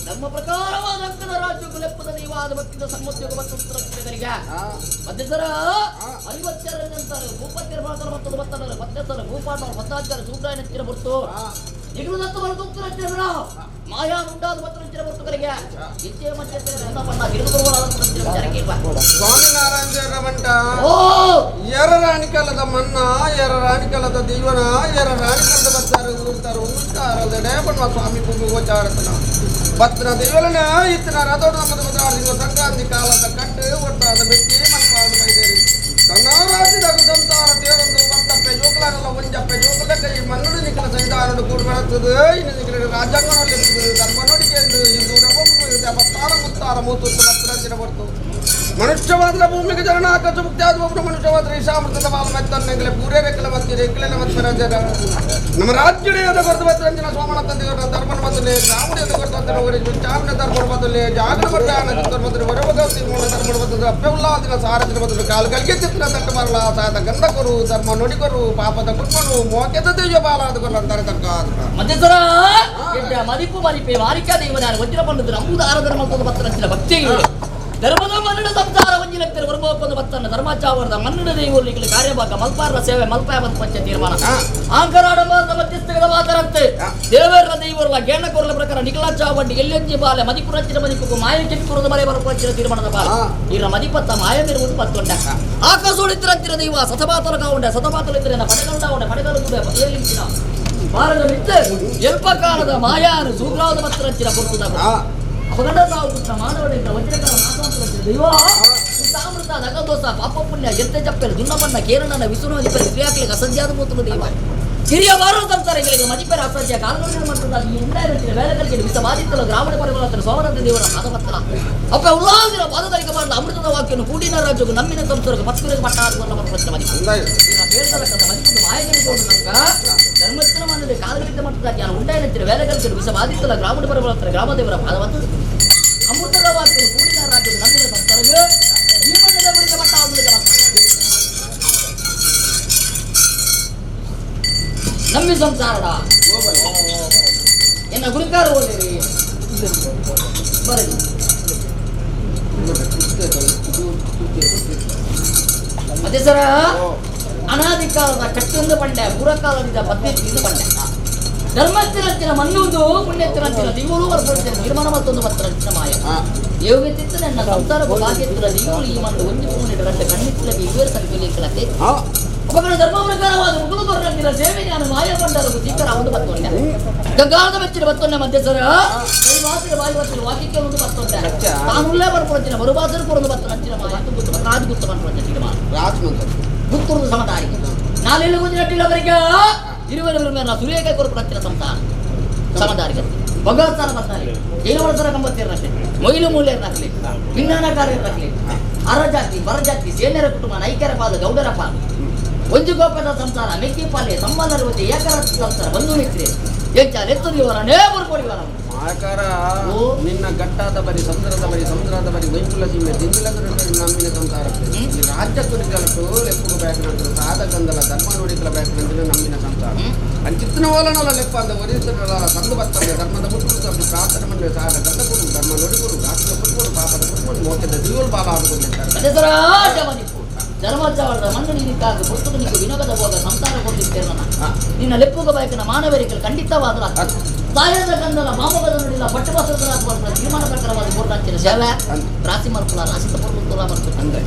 ನಮ್ಮ ಪ್ರಕಾರವಾದ ಅಂಕದ ರಾಜ್ಯಕ್ಕೂ ಲೆಪ್ಪದ ದೈವಾದ ಭಕ್ತಿದ ಸಮ್ಮತಿಯುಗ ಮತ್ತು ಉತ್ತರಗಳಿಗೆ ಮಧ್ಯಸರ ಐವತ್ತೆರಡಂತಾರೆ ಭೂಪತ್ಯರ ಮಾತ್ರ ಮತ್ತು ಬತ್ತನರು ಮಧ್ಯಸ್ಥರ ಭೂಪಾಟವರು ಪತ್ತಾಚಾರ ಸೂತ್ರಾಯನ ಚಿರ ಹೊರ್ತು ಇಗುದತ್ತು ಬರೆದು ಉತ್ತರ ಮಾಯಾ ಉಂಟಾದ ಪತ್ರ ಚಿರ ಹೊರ್ತುಗಳಿಗೆ ಇಚ್ಛೆ ಮಧ್ಯಸ್ಥರ ಬಣ್ಣ ಸ್ವಾಮಿನಾರಾಯಣ ಮಂಟ ಎರ ರಾಣಿಕಲದ ಮನ್ನ ಎರ ರಾಣಿಕಲದ ದೀವನ ಎರ ರಾಣಿಕಲದ ಬತ್ತಾರೆ ಊರ್ತಾರೆ ಉಂಟಾರದಡೆ ಬಣ್ಣ ಸ್ವಾಮಿ ಭೂಮಿ ಗೋಚಾರತನ ಬತ್ತನ ದೈವಲನ ಇತ್ತನ ರಥೋಡ ನಮ್ಮದ ಬತ್ತಾರ ಸಂಕ್ರಾಂತಿ ಕಾಲದ ಕಟ್ಟು ಒಟ್ಟಾದ ಬೆಟ್ಟಿ ಮಲ್ಪಾದ ಬೈದೇರಿ ತನ್ನ ರಾಜ್ಯದಾಗ ಸಂಸಾರ ತೇರೊಂದು ಬತ್ತಪ್ಪೆ ಜೋಕಲಾರಲ್ಲ ಒಂಜಪ್ಪೆ ಜೋಕಲಕ್ಕ ಈ ಮನ್ನುಡಿ ನಿಖಲ ಸೈದಾನಡು ಕೂಡಿ ಬರುತ್ತದೆ ಇನ್ನು ನಿಖಲ ರಾಜ್ಯಾಂಗನಲ್ಲಿ ಧರ್ಮ ನೋಡಿಕೆ ಹಿಂದೂ ಧರ್ಮ ಬತ್ತಾರ ಮುತ್ತಾರ ಮೂತು ಬತ್ತರ ಬರ್ತು ಮನುಷ್ಯವಾದ್ರ ಭೂಮಿಗೆ ಜನನ ಆಕಾಶ ಮುಕ್ತಿಯಾದ ಒಬ್ಬರು ಮನುಷ್ಯವಾದ್ರ ಈಶಾಮೃತದ ಬಾಲ ಮೆತ್ತನ್ನೆಗಲೆ ಪೂರೇರೆಕಲ ಮತ್ತಿರ ಎಕ್ಕಲೆಲ್ಲ ಮತ್ಪರಾಜರ ನಮ್ಮ ರಾಜ್ಯದ ಕೊರತು ಬತ್ತರಂಜನ ಸೋಮನ ತಂದೆಯವರ ಧರ್ಮನ ಬದಲೆ ರಾಮುಡಿಯದ ಕೊರತು ಅಂತ ಚಾಮನ ಧರ್ಮನ ಬದಲೆ ಜಾಗರ ಬರ್ತಾನ ಧರ್ಮದ ಹೊರಭಗವತಿ ಮೂಲ ಧರ್ಮನ ಬದಲು ಅಪ್ಪೆವುಲ್ಲಾದಿನ ಸಾರದಿನ ಬದಲು ಕಾಲು ಕಲ್ಗೆ ಚಿತ್ರ ತಟ್ಟ ಬರಲ ಸಾದ ಗಂಧಕರು ಧರ್ಮ ನುಡಿಕರು ಪಾಪದ ಕುಟ್ಮನು ಮೋಕೆದ ದೇವ ಬಾಲಾದ ಕೊರ ಅಂತಾರೆ ತರ್ಕ ಮಧ್ಯಸ್ಥರ ಮದಿಪು ಮದಿಪೆ ವಾರಿಕಾ ದೇವದಾನ ವಜ್ರ ಪಂಡದ ನಮ್ಮದು ಆರಾಧನೆ ಮಲ್ತದ ಬತ್ತರಂಚಿನ ಭಕ್ತಿ ಧರ್ಮದ ಮನ್ನಡ ಸಂಸಾರ ಒಂಜಿಲಕ್ತರು ಹೊರಬೋಕೊಂದು ಬತ್ತನ್ನ ಧರ್ಮಾಚಾವರದ ಮನ್ನಡ ದೈವಲಿಗಳ ಕಾರ್ಯಭಾಗ ಮಲ್ಪಾರ ಸೇವೆ ಮಲ್ಪಾಯ ಮತ್ತು ಪಂಚ ತೀರ್ಮಾನ ಆಂಕರಾಡಂಬರದ ಮಧ್ಯಸ್ಥಗಳ ಮಾತರಂತೆ ದೇವರ ದೈವರ್ಲ ಗೇಣ ಕೊರಲ ಪ್ರಕಾರ ನಿಖಲಾಚಾವಂಡಿ ಎಲ್ಲೆಂಜಿ ಬಾಲೆ ಮದಿಪುರಂಚಿನ ಮದಿಪುಕು ಮಾಯ ಕೆಂಪುರದ ಮರೆ ಬರಪಂಚಿನ ತೀರ್ಮಾನದ ಬಾಲ ಇರ ಮದಿಪತ್ತ ಮಾಯ ಮೇರೆ ಉತ್ಪತ್ತೊಂಡ ಆಕಾಶೋಳಿತ್ತಿರಂತಿರ ದೈವ ಸತಮಾತಲ ಕಾವುಂಡ ಸತಮಾತಲಿತ್ತಿರ ಪಡೆಗಂಡ ಉಂಡ ಪಡೆಗಲು ಏಲಿಂಚಿನ ಭಾರತ ಮಿತ್ತ ಎಲ್ಪ ಕಾಲದ ಮಾಯಾನು ಸೂಗ್ರಾದ ಮತ್ತರಂಚಿನ ಕೊರ್ತುದ ಅವಗಡ ನಾವು ಮಾನವನಿಂದ ವಜ್ರಕಾರ ಮಾತಾಂತರ ದೈವ ಸಾಮೃತ ನಗದೋಸ ಪಾಪ ಪುಣ್ಯ ಎತ್ತೆ ಜಪ್ಪೆಲ್ ದುನ್ನಬಣ್ಣ ಕೇರಳನ ವಿಸುನ ಮದಿಪೆರೆ ಕ್ರಿಯಾಕ್ಲಿಗೆ ಅಸಂಧ್ಯಾದ ಮೂತಲು ದೈವ ಹಿರಿಯ ಬಾರೋ ಸಂಸಾರಗಳಿಗೆ ಮದಿಪೆರ ಅಸಂಧ್ಯ ಕಾಲುಗಳ ಮಟ್ಟದ ಈ ಉಂಡಾಯಿನ ವೇಳೆಗಳಿಗೆ ವಿಷ ಬಾಧಿತ್ತಲು ಗ್ರಾಮೀಣ ಪರಿಮಳ ಸೋಮನಂದ ದೇವರ ಪಾದಪತ್ರ ಅಪ್ಪ ಉಲ್ಲಾಸಿನ ಪಾದದರಿಗೆ ಮಾಡಲು ಅಮೃತದ ವಾಕ್ಯವನ್ನು ಕೂಡಿನ ರಾಜ್ಯಕ್ಕೂ ನಮ್ಮಿನ ಸಂಸಾರಕ್ಕೆ ಮತ್ಕರಿಗೆ ಮಟ್ಟ ಆಡುವ ಪ್ರಶ್ನೆ ಮದಿಪು ಮದಿಪು ಮಾಯಗಳಿಗೆ ತೋಟದಕ್ಕ ಧರ್ಮಸ್ಥಳ ಮನ್ನದೆ ಕಾಲಗಳಿದ್ದ ಮಟ್ಟದ ಜ್ಞಾನ ಉಂಡಾಯಿನ ವೇಳೆಗಳಿಗೆ ವಿಷ ಬಾಧಿತ್ತಲ ಗ್ರಾಮೀಣ ಪರಿಮಳ ಗ್ರಾಮದೇವರ ಪಾದವತ್ತು ಅಮೃತದ ವಾಕ್ಯವನ್ನು ಕೂಡಿನ ರಾಜ್ಯದ ನಮ್ಮಿನ ಸಂಸಾರಕ್ಕೆ ಈ ಮಣ್ಣದ ಮಟ್ಟ ಆಗುವುದಕ್ಕೆ ನಮ್ಮಿ ಸಂಸಾರದ ಎನ್ನ ಗುರುಕಾರ ಓದಿರಿ ಬರಲಿ ಮತ್ತೆ ಸರ ಅನಾದಿ ಕಾಲದ ಕಟ್ಟೊಂದು ಬಂಡೆ ಪೂರ್ವಕಾಲದಿಂದ ಪದ್ಧತಿಯಿಂದ ಬಂಡೆ ಧರ್ಮಸ್ಥಿರಂಚಿನ ಮಣ್ಣುವುದು ಪುಣ್ಯಸ್ಥಿರಂಚಿನ ದಿವ್ಯರು ಬರ್ಪಡಿಸಿದ ನಿರ್ಮಾಣ ಮತ್ತೊಂದು ಪತ್ರಂಚಿನ ಮಾಯ ಯೋಗ್ಯತಿತ್ತು ನನ್ನ ಸಂಸಾರ ಭಾಗ್ಯತ್ತಿನ ದಿವ್ಯರು ಈ ಮಣ್ಣು ಒಂದು ಪೂರ್ಣ ಗಂಟೆ ಕಣ್ಣಿತ್ತಲಗೆ ಇವರು ಸಂಕಲಿಕ್ಕಲತ್ತೆ ಒಬ್ಬಗಳ ಧರ್ಮ ಪ್ರಕಾರವಾದ ಮುಗುಳು ಕೊರರಂತಿನ ಸೇವೆ ನಾನು ಮಾಯ ಬಂಡರಗು ಸೀಕರ ಒಂದು ಬತ್ತೊಂಡೆ ಗಂಗಾದ ಮೆಚ್ಚಿನ ಬತ್ತೊಂಡೆ ಮಧ್ಯಸರ ಕೈ ಮಾತಿನ ಬಾಯಿ ಬತ್ತಿನ ವಾಕ್ಯಕ್ಕೆ ಒಂದು ಬತ್ತೊಂಡೆ ತಾನುಲ್ಲೇ ಬರ್ಪೊಂಚಿನ ಬರುಬಾಸರು ಕೊರೊಂದು ಬತ್ತ ನಂಚಿನ ಮಾತು ಗುತ್ತು ರಾಜ್ ಗುತ್ತು ಮಾಡ್ಕೊಂಡ ತೀರ್ಮಾನ ಗುತ್ತುರುದು ಸಮದಾರಿಗೆ ನಾನೆಲ್ಲ ಗುಂಜಿನಟ್ಟಿಲ್ಲ ಅವರಿಗೆ ಇರುವರು ಮೇಲೆ ಸುರಿಯಕ್ಕೆ ಕೊರಪು ನಂಚಿನ ಸಂತಾನ ಸಮದಾರಿಗೆ ಭಗವತ್ಸಾರ ಬರ್ತಾರೆ ಏಳು ಕಂಬತ್ತಿರಲಿ ಮೊಯ್ಲು ಮೂಲೆಯರ್ನಾಕ್ಲಿ ವಿಜ್ಞಾನಕಾರರ್ನಾಕ್ಲಿ ಅರಜಾತಿ ಬರಜಾತಿ ಸೇನ್ಯರ ಕುಟುಂಬ ನೈಕರ ಪಾದ ಗೌಡರ ಪಾದ ಒಂದು ಗೋಪದ ಸಂಸಾರ ಮೆಕ್ಕಿ ಪಾಲೆ ಸಂಬಂಧರ ಒಂದು ಏಕರ ಸಂಸಾರ ಬಂಧು ಮಿತ್ರಿ ಎಂಚಾಲ ಎತ್ತದಿವರನೇ ಬರ್ಕೊಡಿವರ ಆಕಾರ ನಿನ್ನ ಗಟ್ಟಾದ ಬರಿ ಸಮುದ್ರದ ಬರಿ ಸಮುದ್ರದ ಬರಿ ವೈಕುಲ ಸೀಮೆ ದಿಂಜಿಲದ ನಮ್ಮಿನ ಸಂಸಾರ ಈ ರಾಜ್ಯ ತುರಿಗಲಟು ಲೆಪ್ಪು ಬ್ಯಾಕ್ನಂತರು ಸಾದ ಗಂಧಲ ಧರ್ಮ ನುಡಿಕಲ ಬ್ಯಾಕ್ನಂತರು ನಮ್ಮಿನ ಸಂಸಾರ ಅಂಚಿತ್ತಿನ ಓಲನಲ ಲೆಪ್ಪ ಅಂದ ಒರಿಸುಗಳ ಸಂದು ಬರ್ತದೆ ಧರ್ಮದ ಪುಟ್ಟು ಪ್ರಾರ್ಥನೆ ಮಂಡ್ಯ ಸಾದ ಗಂಧ ಕೊಡು ಧರ್ಮ ನುಡಿಗುರು ರಾಜ್ಯದ ಪುಟ್ಟರು ಪಾಪದ ಪುಟ್ಟರು ಮೋಕ್ಷದ ದಿವಲ್ ಬಾಲ ಆಡುಕೊಂಡಿರ್ತಾರೆ ಧರ್ಮಚಾವರದ ಮಣ್ಣು ನೀನಿಕ್ಕಾಗ ಪುಸ್ತಕ ನೀಕು ವಿನೋದದ ಹೋಗ ಸಂಸಾರ ಕೊಟ್ಟಿರ್ತೇನೆ ನಿನ್ನ ಲೆಪ್ಪುಗ ಬಯಕನ ಮಾನವರಿಕಲು ಖಂಡಿತವಾದ ತಾಯದ ಗಂಧಲ ಮಾಮಗದ ನುಡಿಲ ಪಟ್ಟಬಸವರ ತೀರ್ಮಾನ ಪ್ರಕಾರವಾದ ಬೋರ್ಡಾಂಚಿನ ಸೇವೆ ರಾಶಿ ಮಲ್ಪುಲ ರಾಶಿ ತಪ್ಪುಲ ಬರ್ಬೇಕು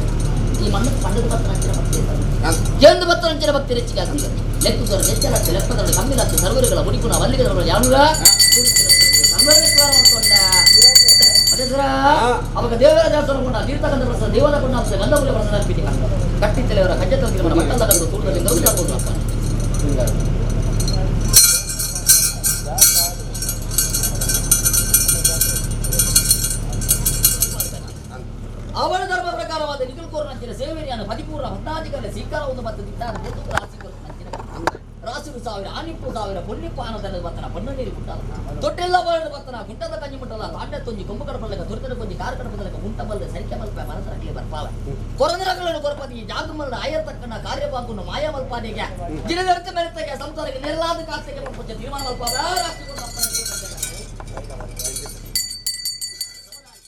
ಈ ಮಣ್ಣು ಪಂಡದ ಪತ್ರ ಭಕ್ತಿ ಎಂದು ಪತ್ರ ಭಕ್ತಿ ಹೆಚ್ಚಿಗೆ ಆಗ್ತದೆ ಲೆಕ್ಕದವರು ಹೆಚ್ಚಲತ್ತು ಲೆಕ್ಕದವರು ಕಮ್ಮಿಲತ್ತು ಸರ್ವರುಗಳ ಮುಡಿಗುಣ ವಲ್ಲಿಗದವರು ಯಾನುಗ ಅವಾಗ ದೇವರ ದೇವಸ್ಥಾನ ಕೊಂಡ ತೀರ್ಥಗಂಧ ಪ್ರಸಾದ ದೇವದ ಕೊಂಡ ಗಂಧಮೂಲ ಪ್ರಸಾದ ಅರ್ಪಿತಿ ಕಟ್ಟಿತ್ತಲೆಯವರ ಕಜ್ಜ ತೋಗಿನ ಮಟ್ಟದ ಗಂಧ ತೂರ್ದಲ್ಲಿ ಗರುಡ ಅವಳ ಧರ್ಮ ಪ್ರಕಾರವಾದ ನಿಖಲ್ಕೋರ್ನಂಚಿನ ಸೇವೆಯನ್ನು ಪದಿಪೂರ್ಣ ಭಟ್ಟಾಧಿಕಾರಿ ಸ್ವೀಕಾರವನ್ನು ಮತ್ತು ದಿಟ್ಟಾದ ರಾಸುರು ಸಾವಿರ ಆನಿಪ್ಪು ಸಾವಿರ ಪೊನ್ನಿಪ್ಪು ಆನಂದದ ಬತ್ತನ ಬಣ್ಣ ನೀರು ಗುಂಟಲ್ಲ ತೊಟ್ಟೆಲ್ಲ ಬಾಳದ ಬತ್ತನ ಗುಂಟದ ಕಂಜಿ ಮುಟ್ಟಲ್ಲ ತಾಂಡ ತೊಂಜಿ ಕೊಂಬು ಕಡಪಲ್ಲಕ ತುರ್ತದ ಕೊಂಜಿ ಕಾರ್ ಕಡಪದಲಕ ಗುಂಟ ಬಲ್ದ ಸರಿಕೆ ಮಲ್ಪ ಮರತರಕಲಿ ಬರ್ಪಾವೆ ಕೊರಂದ್ರಗಳನ್ನು ಕೊರಪತಿ ಜಾಗಮಲ್ಲ ಆಯರ್ ತಕ್ಕನ ಕಾರ್ಯಬಾಗುನು ಮಾಯ ಮಲ್ಪಾನಿಗೆ ಜಿನದರ್ಥ ಮೆರೆತಗೆ ಸಂಸಾರಕ್ಕೆ ನೆರಳಾದ ಕಾಸ್ತಗೆ ಪಂಪಂಚ ತೀರ್ಮಾನ ಮಲ್ಪಾವೆ ರಾಷ್ಟ್ರ